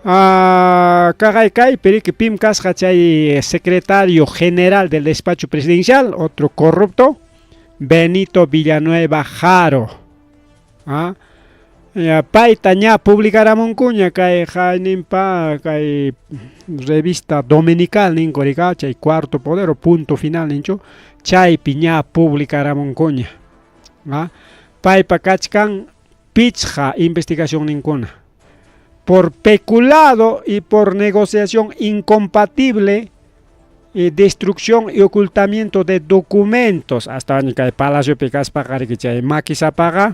Kaqay kaypi riki pim kasqa chay secretario general del despacho presidencial, otro corrupto, Benito Villanueva Jaro. Ya, payta ña publicaramunkuña kay hayninpa kay revista dominical ninku rikaw chay Cuarto Poder o Punto Final ninchu, chaypi ña publicaramunkuña. Paypa kachkan 5 investigación ninkuna por peculado y por negociación incompatible. Y destrucción y ocultamiento de documentos. Astawan kay palaciopi kaspaqa riki chay makisapaqa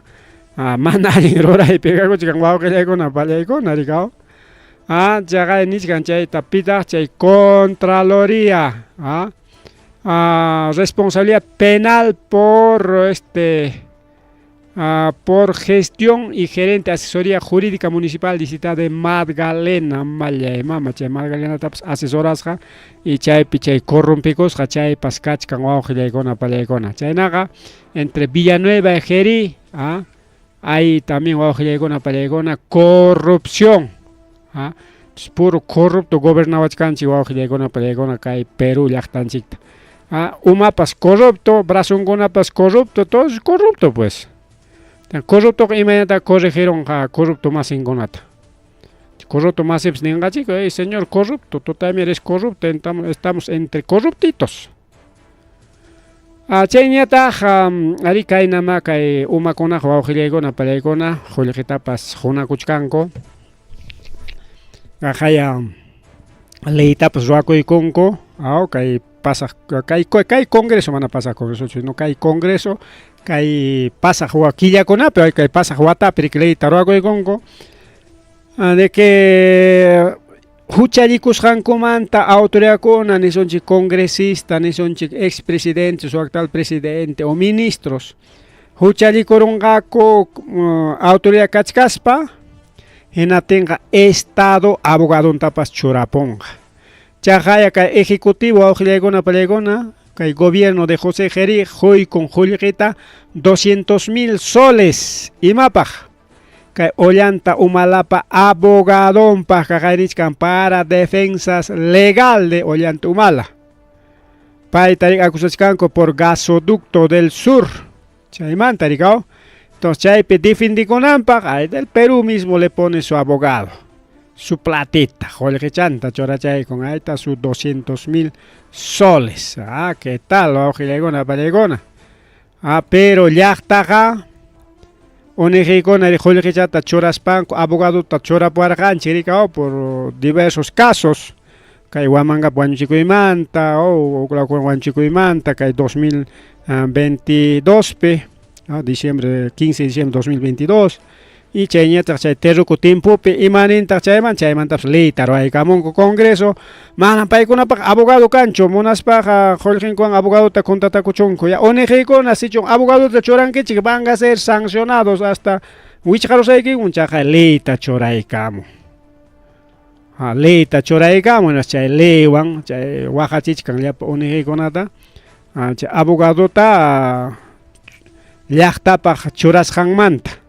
mana allin ruraypi kakuchkan wawqillaykuna pallaykuna rikaw. Chaqay nichkan chayta pitaq chay Contraloría. Responsabilidad penal por por gestión y gerente asesoría jurídica municipal distrital de Magdalena. Mallay mama chay Magdalenatapas asesorasqa y chaypi chay corrompikusqa chaypas kachkan wawqillaykuna pallaykuna. Chaynaqa entre Villanueva y Jerí hay también wawqillaykuna pallaykuna corrupción. Puro corrupto gobernawachkanchik wawqillaykuna pallaykuna kay Perú llaqtanchikta. Umapas corrupto, brazonkunapas corrupto, todo es corrupto pues. Corruptoqa imaynata corregirunqa corrupto masinkunata. Corrupto masipas ninqachik, hey señor corrupto, tú también eres corrupto, estamos entre corruptitos. Chayñataq ari kaynama kay umakunaqa wawqillaykuna pallaykuna qullqitapas hunakuchkanku. Qaya leytapas ruwakuykunku, kay pasaq kay kay congreso mana pasaq congreso sino kay congreso kay pasaq killakunapi kay pasaq watapi riki leyta ruwakuykunku de que huchallikusqankumanta autoridadkuna nisunchik congresista nisunchik expresidentes o actual presidente o ministros huchallikurunqaku autoridad kachkaspa hinaptinqa estado abogadontapas churapunqa. Chaqaya kay ejecutivo wawqillaykuna pallaykuna kay gobierno de José Jerí quykun qullqita 200,000 soles imapaq kay Ollanta Humalapa abogadonpaq kaqaynichkan para defensas legal de Ollanta Humala. Payta acusachkanku por gasoducto del sur. Chaymanta rikaw. Entonces chaypi defendikunanpaq ay del Perú mismo le pone su abogado. Su platita, qullqichanta churachaykun, ahí está sus 200,000 soles. ¿Qué tal? Wawqillaykuna pallaykuna. Pero llaqtaqa uniqiykuna qullqichata churaspanku abogadota churapuwarqanchik rikaw por diversos casos. Kay Huamangap wañuchikuymanta o wañuchikuymanta kay 2022 pi, diciembre 15 de diciembre 2022. Y chayñataq chay terruku timpupi imanintaq chayman chaymantapas leyta ruwaykamunku congreso manam paykunapaq abogado kanchu munaspaqa qullqinkuwan abogadota contratakuchunku ya uniqiykuna sichun abogadota churankichik van a ser sancionados hasta wichqarusaykimun chaqa leyta churaykamun. Leyta churaykamun chay leywan chay waqachichkan llapa uniqiykunata chay abogadota llaqtapaq churasqanmanta.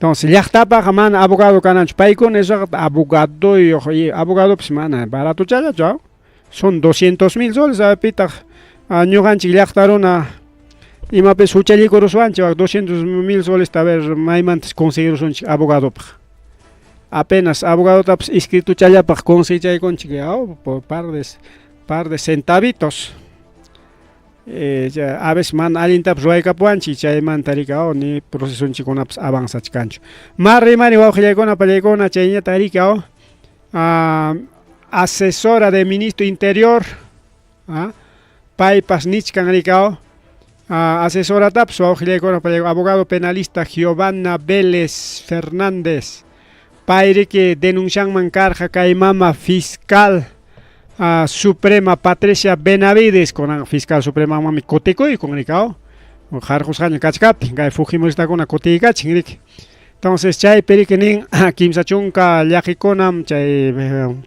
Entonces llaqtapaq mana abogado kananchu paykuna esaqa abogadoyuq y abogadopas mana baratochallachu son 200,000 soles pitaq ñuqanchik llaqta runa imapis huchallikuruswanchik 200,000 soles a ver maymantas conseguirusunchik abogadopaq. Apenas abogadotapas escrituchallapaq conseguichaykunchik por par de centavitos. A veces mana allintapas ruwaykapuwanchik chaymanta riki ni procesonchikkunapas avanzachkanchu. Marrimani wawqillaykuna pallaykuna chayñata riki asesora de ministro interior paypas nichkan riki asesoratapas wawqillaykuna pallaykuna abogado penalista Giovanna Vélez Fernández pay riki denuncianman karqa kay mama fiscal suprema Patricia Benavides kunan fiscal suprema mami kutikuykun rikaw harqusqaña kachkaptin kay fujimoristakuna kutiykachin riki. Entonces chaypi riki nin 30 llaqikunam chay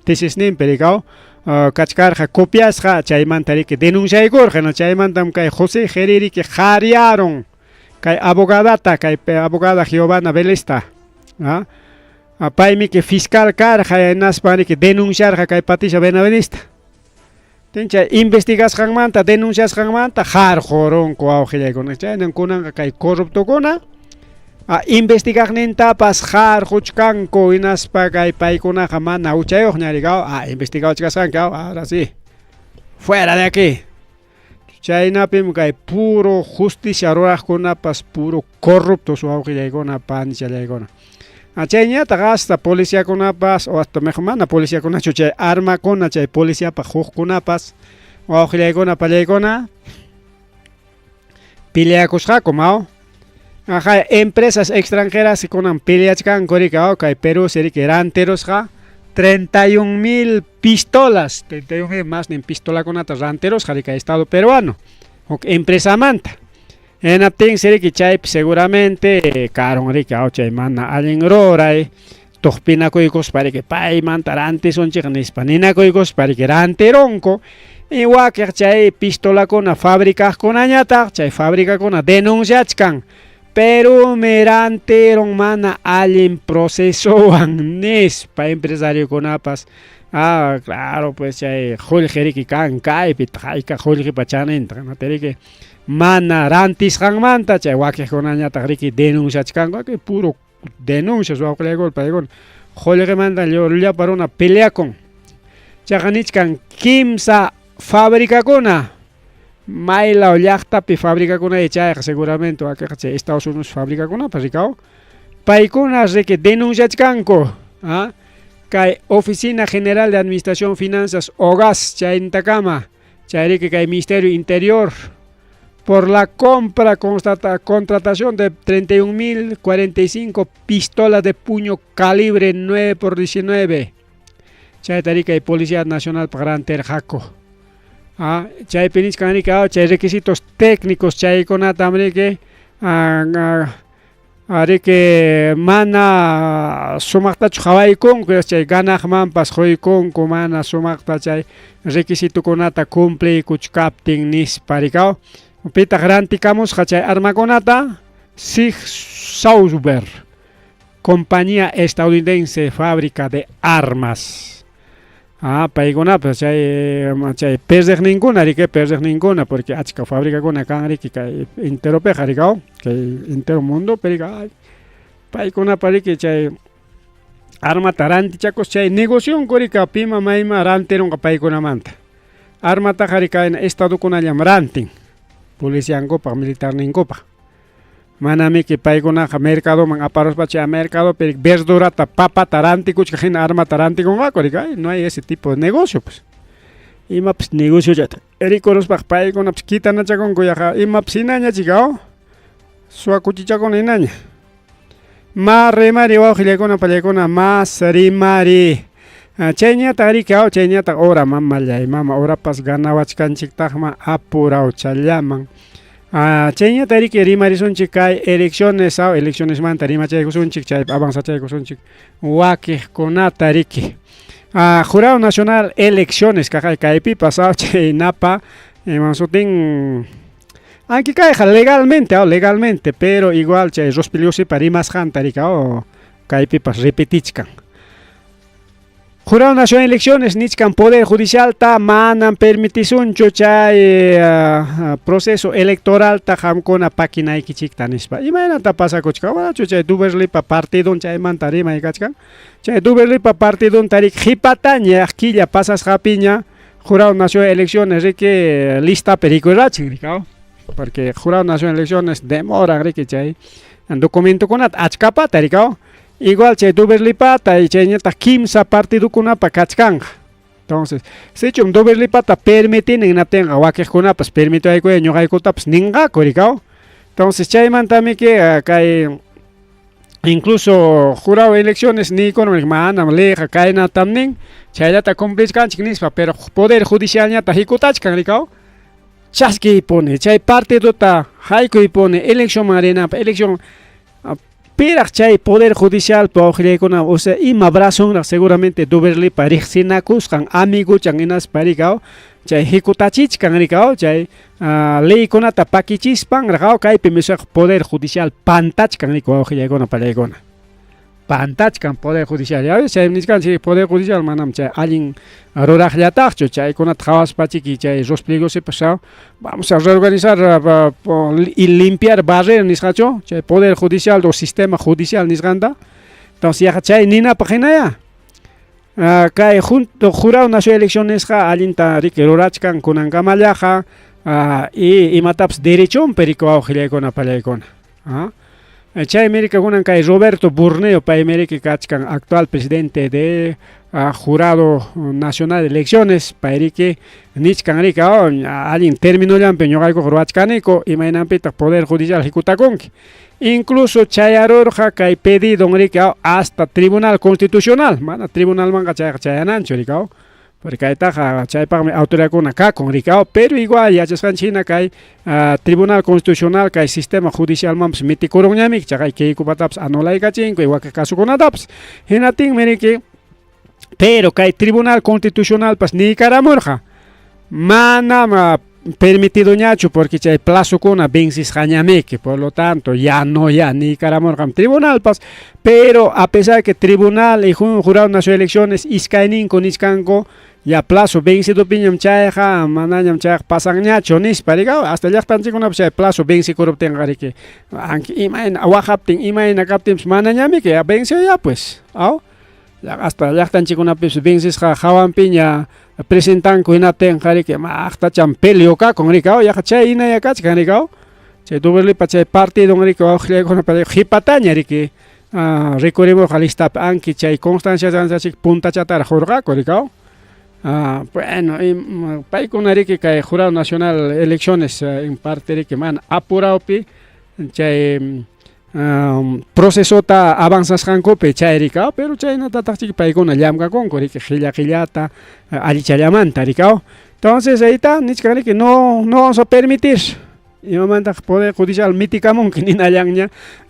tesisninpi rikaw kachkarqa copiasqa chaymanta riki denunciaykurqa chaymantam kay José Jerí riki qhariarun kay abogadata kay abogada Giovanna Velezta paymi fiscal karqa hinaspa riki denunciarqa kay Patricia Benavidesta. Chay investigasqanmanta denunciasqanmanta harqurunku wawqillaykuna chaynan kunanqa kay corruptokuna investigaqnintapas harquchkanku hinaspa kay paykunaqa mana huchayuqña rikaw investigawachkasqanki ahora sí fuera de aquí. Chaynapim kay puro justicia ruraqkunapas puro corruptos wawqillaykuna panichallaykuna. Chayñataq hasta policiakunapas o hasta mejor mana policiakunachu chay armakuna chay policiapaq hukkunapas wawqillaykuna pallaykuna peleakusqaku maw. Aja, empresas extranjeras kunan peleachkanku riki kay Perú riki rantirusqa 31,000 pistolas, 31,000 más nin pistolakunata rantirusqa riki Estado peruano, huk empresamanta. Hinaptinsi riki chaypi seguramente karun riki chay mana allin ruray tuqpinakuykuspa riki paymanta rantisunchik nispa ninakuykuspa riki rantirunku y wakiq chay pistolakuna fabricaqkunañataq chay fabricakuna denunciachkan Perumi rantirun mana allin procesowan nispa empresariokunapas. Ah, claro, pues chay qullqi riki kan kaypi hayka qullqipa chaninta riki mana rantisqanmanta chay wakiqkunañataq riki denunciachkanku kay puro denuncias wawqillaykuna paykuna qullqimanta llapa runa peleakun. Chaqa nichkan kimsa fabricakuna maylaw llaqtapi fabricakuna chayqa seguramente wakiqa chay Estados Unidos fabricakunapas rikaw paykuna riki denunciachkanku kay Oficina General de Administración Finanzas OGAS chaynintakama chay riki kay Ministerio Interior por la compra contratación de 31,045 pistolas de puño calibre 9x19 chayta riki kay Policía Nacional rantirqaku. Chaypi nichkan riki chay requisitos técnicos chaykunata riki riki mana sumaqtachu qhawaykunku chay ganaqmanpas quykunku mana sumaqta chay requisitokunata cumpliykuchkaptin nispa rikaw. Pitaq rantikamusqa chay armakunata Sig Sauber, compañía estadounidense fábrica de armas. Paykunapas chay chay perdiqninkuna riki perdiqninkuna porque achka fabricakuna kan riki kay enteropiqa rikaw kay entero mundopi riki paykunapa riki chay armata rantichakus chay negocionku riki pima mayma rantirunqa paykunamanta. Armataqa riki kayna estadokunallam rantin policiankupaq militarninkupaq. Manamiki paykunaqa mercadoman aparuspa chay mercadopi verdurata papata rantikuchkaq hina armata rantikunqaku riki no hay ese tipo de negocio pues. Imapas negociollata rikuruspaqa paykunapas kitanachakunku yaqa imapas hinaña chika suwakuchichakuna hinaña. Ma rimari wawqillaykuna pallaykuna mas rimari. Chayñataq riki chayñataq hora mamallay mama horapas ganawachkanchiktaqma apurawchallaman. Chayñataq riki rimarisunchik kay elecciones eleccionesmanta rimachaykusunchik chay avanzachaykusunchik wakiqkunata riki. Jurado Nacional Elecciones kaqay kaypipas chay napa iman sutin aunque kayqa legalmente legalmente pero igual chay Rospigliosipa rimasqanta riki kaypipas repetichkan. Jurado Nacional Elecciones nichkan Poder Judicialta manam permitisunchu chay proceso electoralta qamkuna pakinaykichikta nispa. Imaynata pasakuchkan? Manachu chay Duberlipa partidun chaymanta rimay kachkan? Chay Duberlipa partidunta riki qhipataña killa pasasqapiña Jurado Nacional Elecciones riki listapi rikurachin riki porque Jurado Nacional Elecciones demoran riki chay documentokunata achkapata riki igual chay Duberlipata y chayñataq kimsa partidukunapa kachkanqa. Entonces, sichum Duberlipata permitinin hinaptinqa wakiqkunapas permitiwaykuya ñuqaykutapas ninqaku rikaw. Entonces, chaymantamiki kay incluso jurado de elecciones niykunam manam leyqa kaynatam nin chayllata cumplichkanchik nispa pero poder judicialñataq hikutachkan rikaw. Chaskiypuni chay partidota haykuypuni eleccionman rinanpaq elección piraq chay poder judicial wawqillaykuna o sea ima brazonraq seguramente Duberlipa riqsinakusqan amiguchan hinaspa rikaw chay hikutachichkan rikaw chay leykunata pakichispan rikaw kaypi misaq poder judicial pantachkan riki wawqillaykuna pallaykuna. Pantachkan poder judicial ya ves chay nichkanchik poder judicial manam chay allin ruraqllataqchu chaykunata qhawaspachiki chay Rospigliosipas vamos a reorganizar y limpiar barrer nisqachu chay poder judicial o sistema judicial nisqanta. Entonces yaqa chay ninapaq hinaya. Kay junto Jurado Nacional de Elecciones allinta riki rurachkan kunankamallaqa y imatapas derechonpi riki wawqillaykuna pallaykuna. Chaymi riki kunan kay Roberto Burneo paymi riki kachkan actual presidente de Jurado Nacional de Elecciones pay riki nichkan riki allin terminollanpi ñuqaykuqa ruwachkaniku imaynanpitaq Poder Judicial hikutakunki incluso chayarurqa kay pedidon riki hasta Tribunal Constitucional mana tribunalmanqa chayqa chayananchu riki Porque kaytaqa chaypaqmi autoridadkuna kakun rikaw, pero igual yachasqanchik hina kay Tribunal Constitucional kay sistema judicialmanpas mitikurunñami, chaqay Keikupatapas anulaykachinku y wakin kasukunatapas. Hinatinmi riki, pero kay Tribunal Constitucionalpas niykaramurqa, manam permitidoñachu porque chay plazokuna vencisqañamiki, por lo tanto ya no ya niykaramurqam tribunalpas, pero a pesar que tribunal y Jurado Nacional de Elecciones iskayninku nichkanku ya plazo vencidopiñam chayqa manañam chayqa pasanñachu nispa rikaw, hasta llaqtanchikkunapas chay plazo vencikuruptinqa riki imayna waqaptin imayna kaptinpas manañamiki ya venció ya pues, aw hasta llaqtanchikkunapis vencisqa hawanpiña presentanku hinaptinqa riki maqtacham peleo kakun rikaw yaqa chay hinaya kachkan rikaw chay Duberlipa chay partidon riki wawqillaykunapa qhipataña riki rikurimurqa listapi anki chay constancia puntachataraq hurqaku rikaw. Bueno, paykuna riki kay Jurado Nacional Elecciones en parte riki mana apurawpi chay procesota avanzasqankupi chay rikaw, pero chaynatataq chiki paykuna llamkakunku riki qilla qillata allichallamanta rikaw. Entonces ahí está nichkan riki no no vamos a permitir imamantaq Poder Judicial mitikamunki ninallanña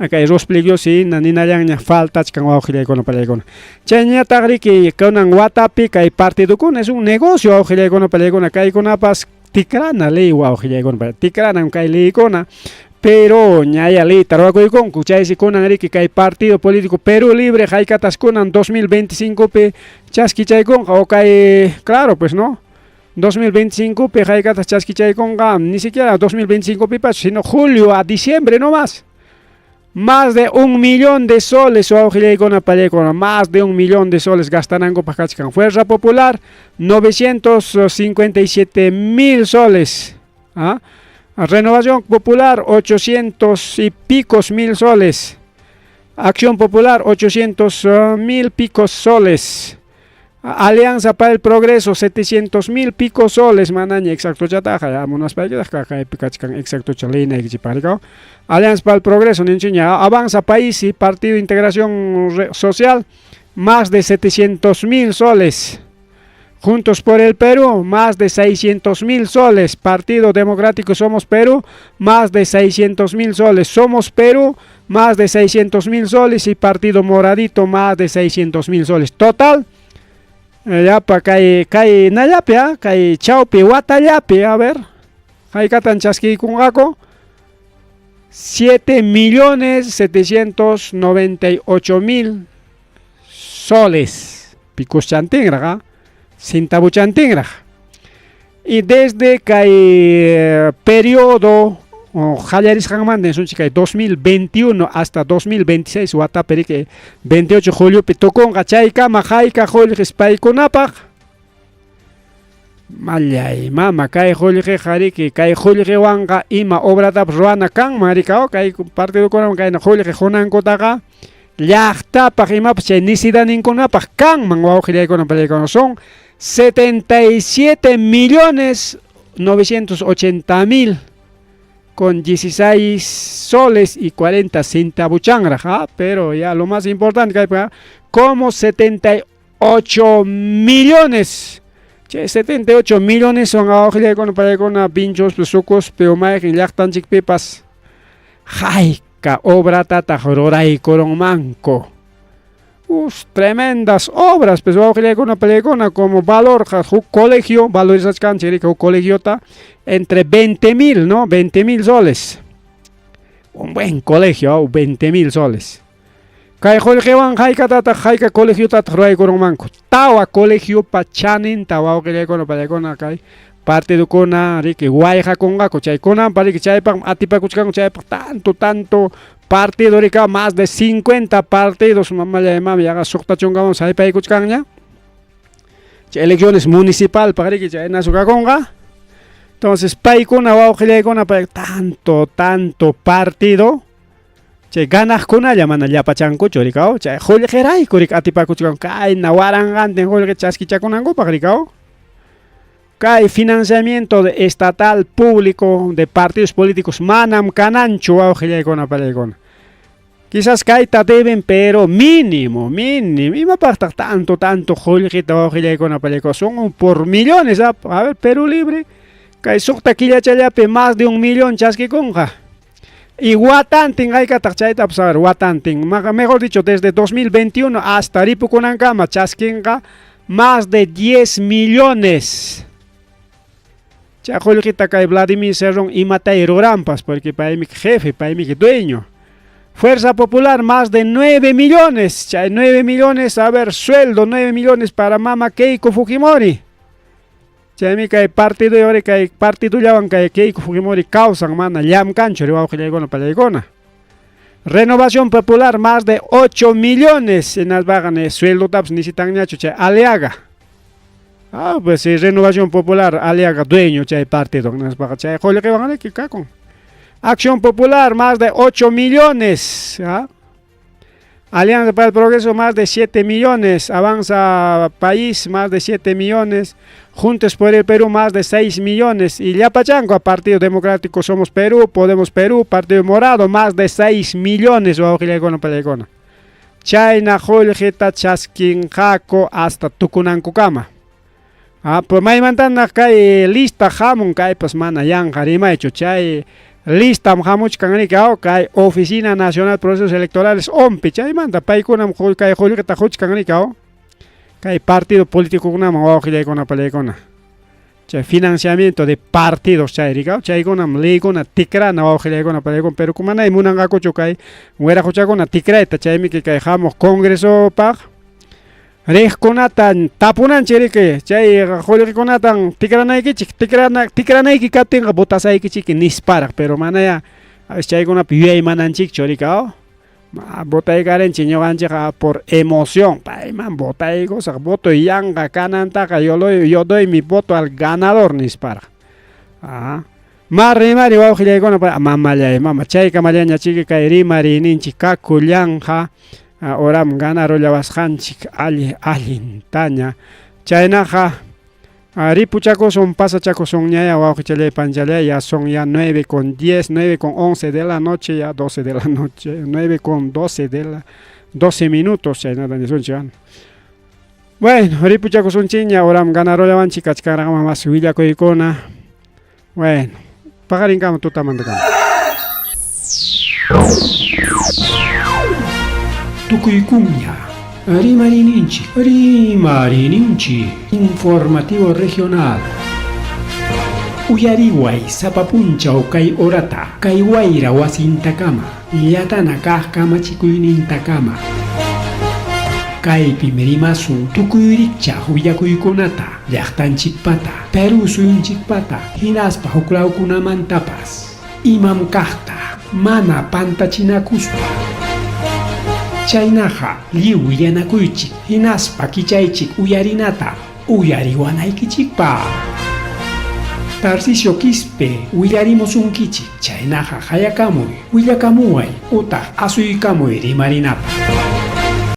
kay Rospligos hina ninallanña faltachkan wawqillaykuna pallaykuna. Chayñataq riki kunan watapi kay partidokuna es un negocio wawqillaykuna pallaykuna kaykunapas tikrana ley wawqillaykuna tikranam kay leykuna, pero ñaya leyta ruwakuykunku chaysi kunan riki kay partido político Perú Libre haykatas kunan 2025 pi chaskichaykunqa o kay claro pues no 2025 pi haykatas chaskichaykunqa ni siquiera 2025 pipas sino julio a diciembre no más. Más de 1 millón de soles wawqillaykuna pallaykuna más de 1 millón de soles gastanankupaq kachkan. Fuerza Popular 957 mil soles. ¿Ah? Renovación Popular 800 y picos mil soles. Acción Popular 800 mil picos soles. Alianza para el Progreso 700 mil picos soles manaña exacto chataqa munaspaykitaq kaypi kachkan exacto leynaykichikpaq. Alianza para el Progreso ninchiña Avanza País y Partido Integración Social más de 700 mil soles. Juntos por el Perú, más de 600 mil soles. Partido Democrático Somos Perú, más de 600 mil soles. Somos Perú, más de 600 mil soles. Y Partido Moradito, más de 600 mil soles. Total, llapa kay kay nallapi, kay chawpi watallapi, a ver, haykatan chaskiykunqaku 7 millones 798 mil soles. Pikuschantinraq, cintavuchantinraq. Y desde kay periodo qallarisqanmanta nisunchik kay 2021 hasta 2026 watapi riki 28 juliopi tukunqa chaykama hayka qullqis paykunapaq mallay mama kay qullqiqa riki kay qullqiwanqa ima obratapas ruwana kanman rikaw kay partidokunaman kayna qullqi qunankutaqa llaqtapaq imapas chay necesidadninkunapaq kanman wawqillaykuna pallaykuna son 77 millones 980 mil con 16 soles y 40 centavuchanraq, ¿ah? Pero ya lo más importante kaypi como 78 millones chay 78 millones son wawqillaykuna pallaykuna Vinchospi Sucospi mayqin llaqtanchikpipas hayka obratataq ruraykurunmanku. Tremendas obras, pues wawqillaykuna pallaykuna como valor huk colegio valorizachkanchik riki huk colegiota entre 20 mil, ¿no? 20 mil soles. Un buen colegio, 20 mil soles. Kay qullqiwan haykatataq hayka colegiotataq ruraykurunmanku. Tawa colegiopa chaninta wawqillaykuna pallaykuna kay partidokuna riki wayqakunqaku chaykunampa riki chaypaqmi atipakuchkanku chaypaq tanto tanto partido riki más de 50 partidos mamallay mama yaqa suqta chunkawan saypaykuchkanña. Chay elecciones municipalpaq riki chaynasu kakunqa. Entonces paykuna wawqillaykuna pay tanto tanto partido. Chay ganaqkunalla mana llapachankuchu rikaw, chay qullqirayku rik atipakuchkan kayna waranqantin qullqi chaskichakunankupaq rikaw. Kay financiamiento de estatal público de partidos políticos manam kananchu wawqillaykuna pallaykuna. Quizás kayta deben, pero mínimo, mínimo. Imapaqtaq tanto, tanto qullqita wawqillaykuna pallaykuna? Son por millones, a ver, Perú Libre, kay suqta killachallapi más de un millón chaskikunqa. Y watantin haykataq chaytapas, a ver, watantin, mejor dicho, desde 2021 hasta ripukunankama chaskinqa más de 10 millones. Chay qullqita kay Vladimir Cerrón imatay ruranpas, porque paymi jefe, paymi dueño. Fuerza Popular más de 9 millones, chay 9 millones, a ver, sueldo 9 millones para mama Keiko Fujimori. Chaymi kay partido yori kay partidollawan kay Keiko Fujimori kawsan mana llamkanchu wawqillaykuna pallaykuna. Renovación Popular más de 8 millones hinaspaqa sueldotapas necesitanñachu chay Aliaga. Ah, pues si Renovación Popular Aliaga dueño chay partido hinaspaqa chay qullqiwan riki kakun. Acción Popular más de 8 millones. ¿Ah? Alianza para el Progreso más de 7 millones, Avanza País más de 7 millones, Juntos por el Perú más de 6 millones y Llapachanco, Partido Democrático Somos Perú, Podemos Perú, Partido Morado más de 6 millones. Chayna qullqita chaskinqaku hasta tukunankukama. Ah, pues maymantanaq kay lista hamun, kaypas mana yanqa rimaychu, chay listam hamuchkan riki, kay Oficina Nacional de Procesos Electorales ONPE, chaymanta paykunam kay qullqita quchkan riki, kay partido políticokunaman wawqillaykuna pallaykuna. Chay financiamiento de partidos chay riki, chaykunam leykuna tikrana wawqillaykuna pallaykuna, pero manay munanqakuchu kay wiraquchakuna tikrayta, chaymi kay hamuq congresopaq riqkunata tapunanchik riki, chay qullqikunatan tikranaykichik, tikranayki kaptinqa votasaykichik nisparaq, pero manaya a veces chaykunapi yuyaymananchikchu riki, votaykarinchik ñuqanchikqa por emoción, payman votaykusaq, voto yanqa kanantaqa yo doy mi voto al ganador nisparaq. Ma rimari wawqillaykuna, mamallay mama, chaykamallaña chiki kay rimariyninchik kakullanqa, oram ganarullawasqanchik allintaña. Chaynaqa ripuchakusun, pasachakusunñaya wawqichallay panchallay, ya son ya 9:10, 9:11 de la noche, ya 12 de la noche, 9:12 de la 12 minutos, chaynata nisunchik. Bueno, ripuchakusunchikña, oram ganarullawanchik kachkaraq mas willakuykuna. Bueno, paqarinkama tutamantakama. Tukuykuña Rimariyninchik, Rimariyninchik, informativo regional. Uyariway sapa punchaw kay horata, kay wayra wasintakama, llatana kaq kamachikuynintakama. Kaypim rimasun tukuy rikchaq willakuykunata, llaqtanchikpata, Perú suyunchikpata, hinaspa huklawkunamantapas. Imam kaqta, mana pantachinakuspa. Chaynaqa lliw willanakuychik, hinaspa kichaychik uyarinata, uyariwanaykichikpaq. Tarcisio Quispe willarimusunkichik, chaynaqa hayakamuy, willakamuway, utaq asuykamuy rimarinapaq.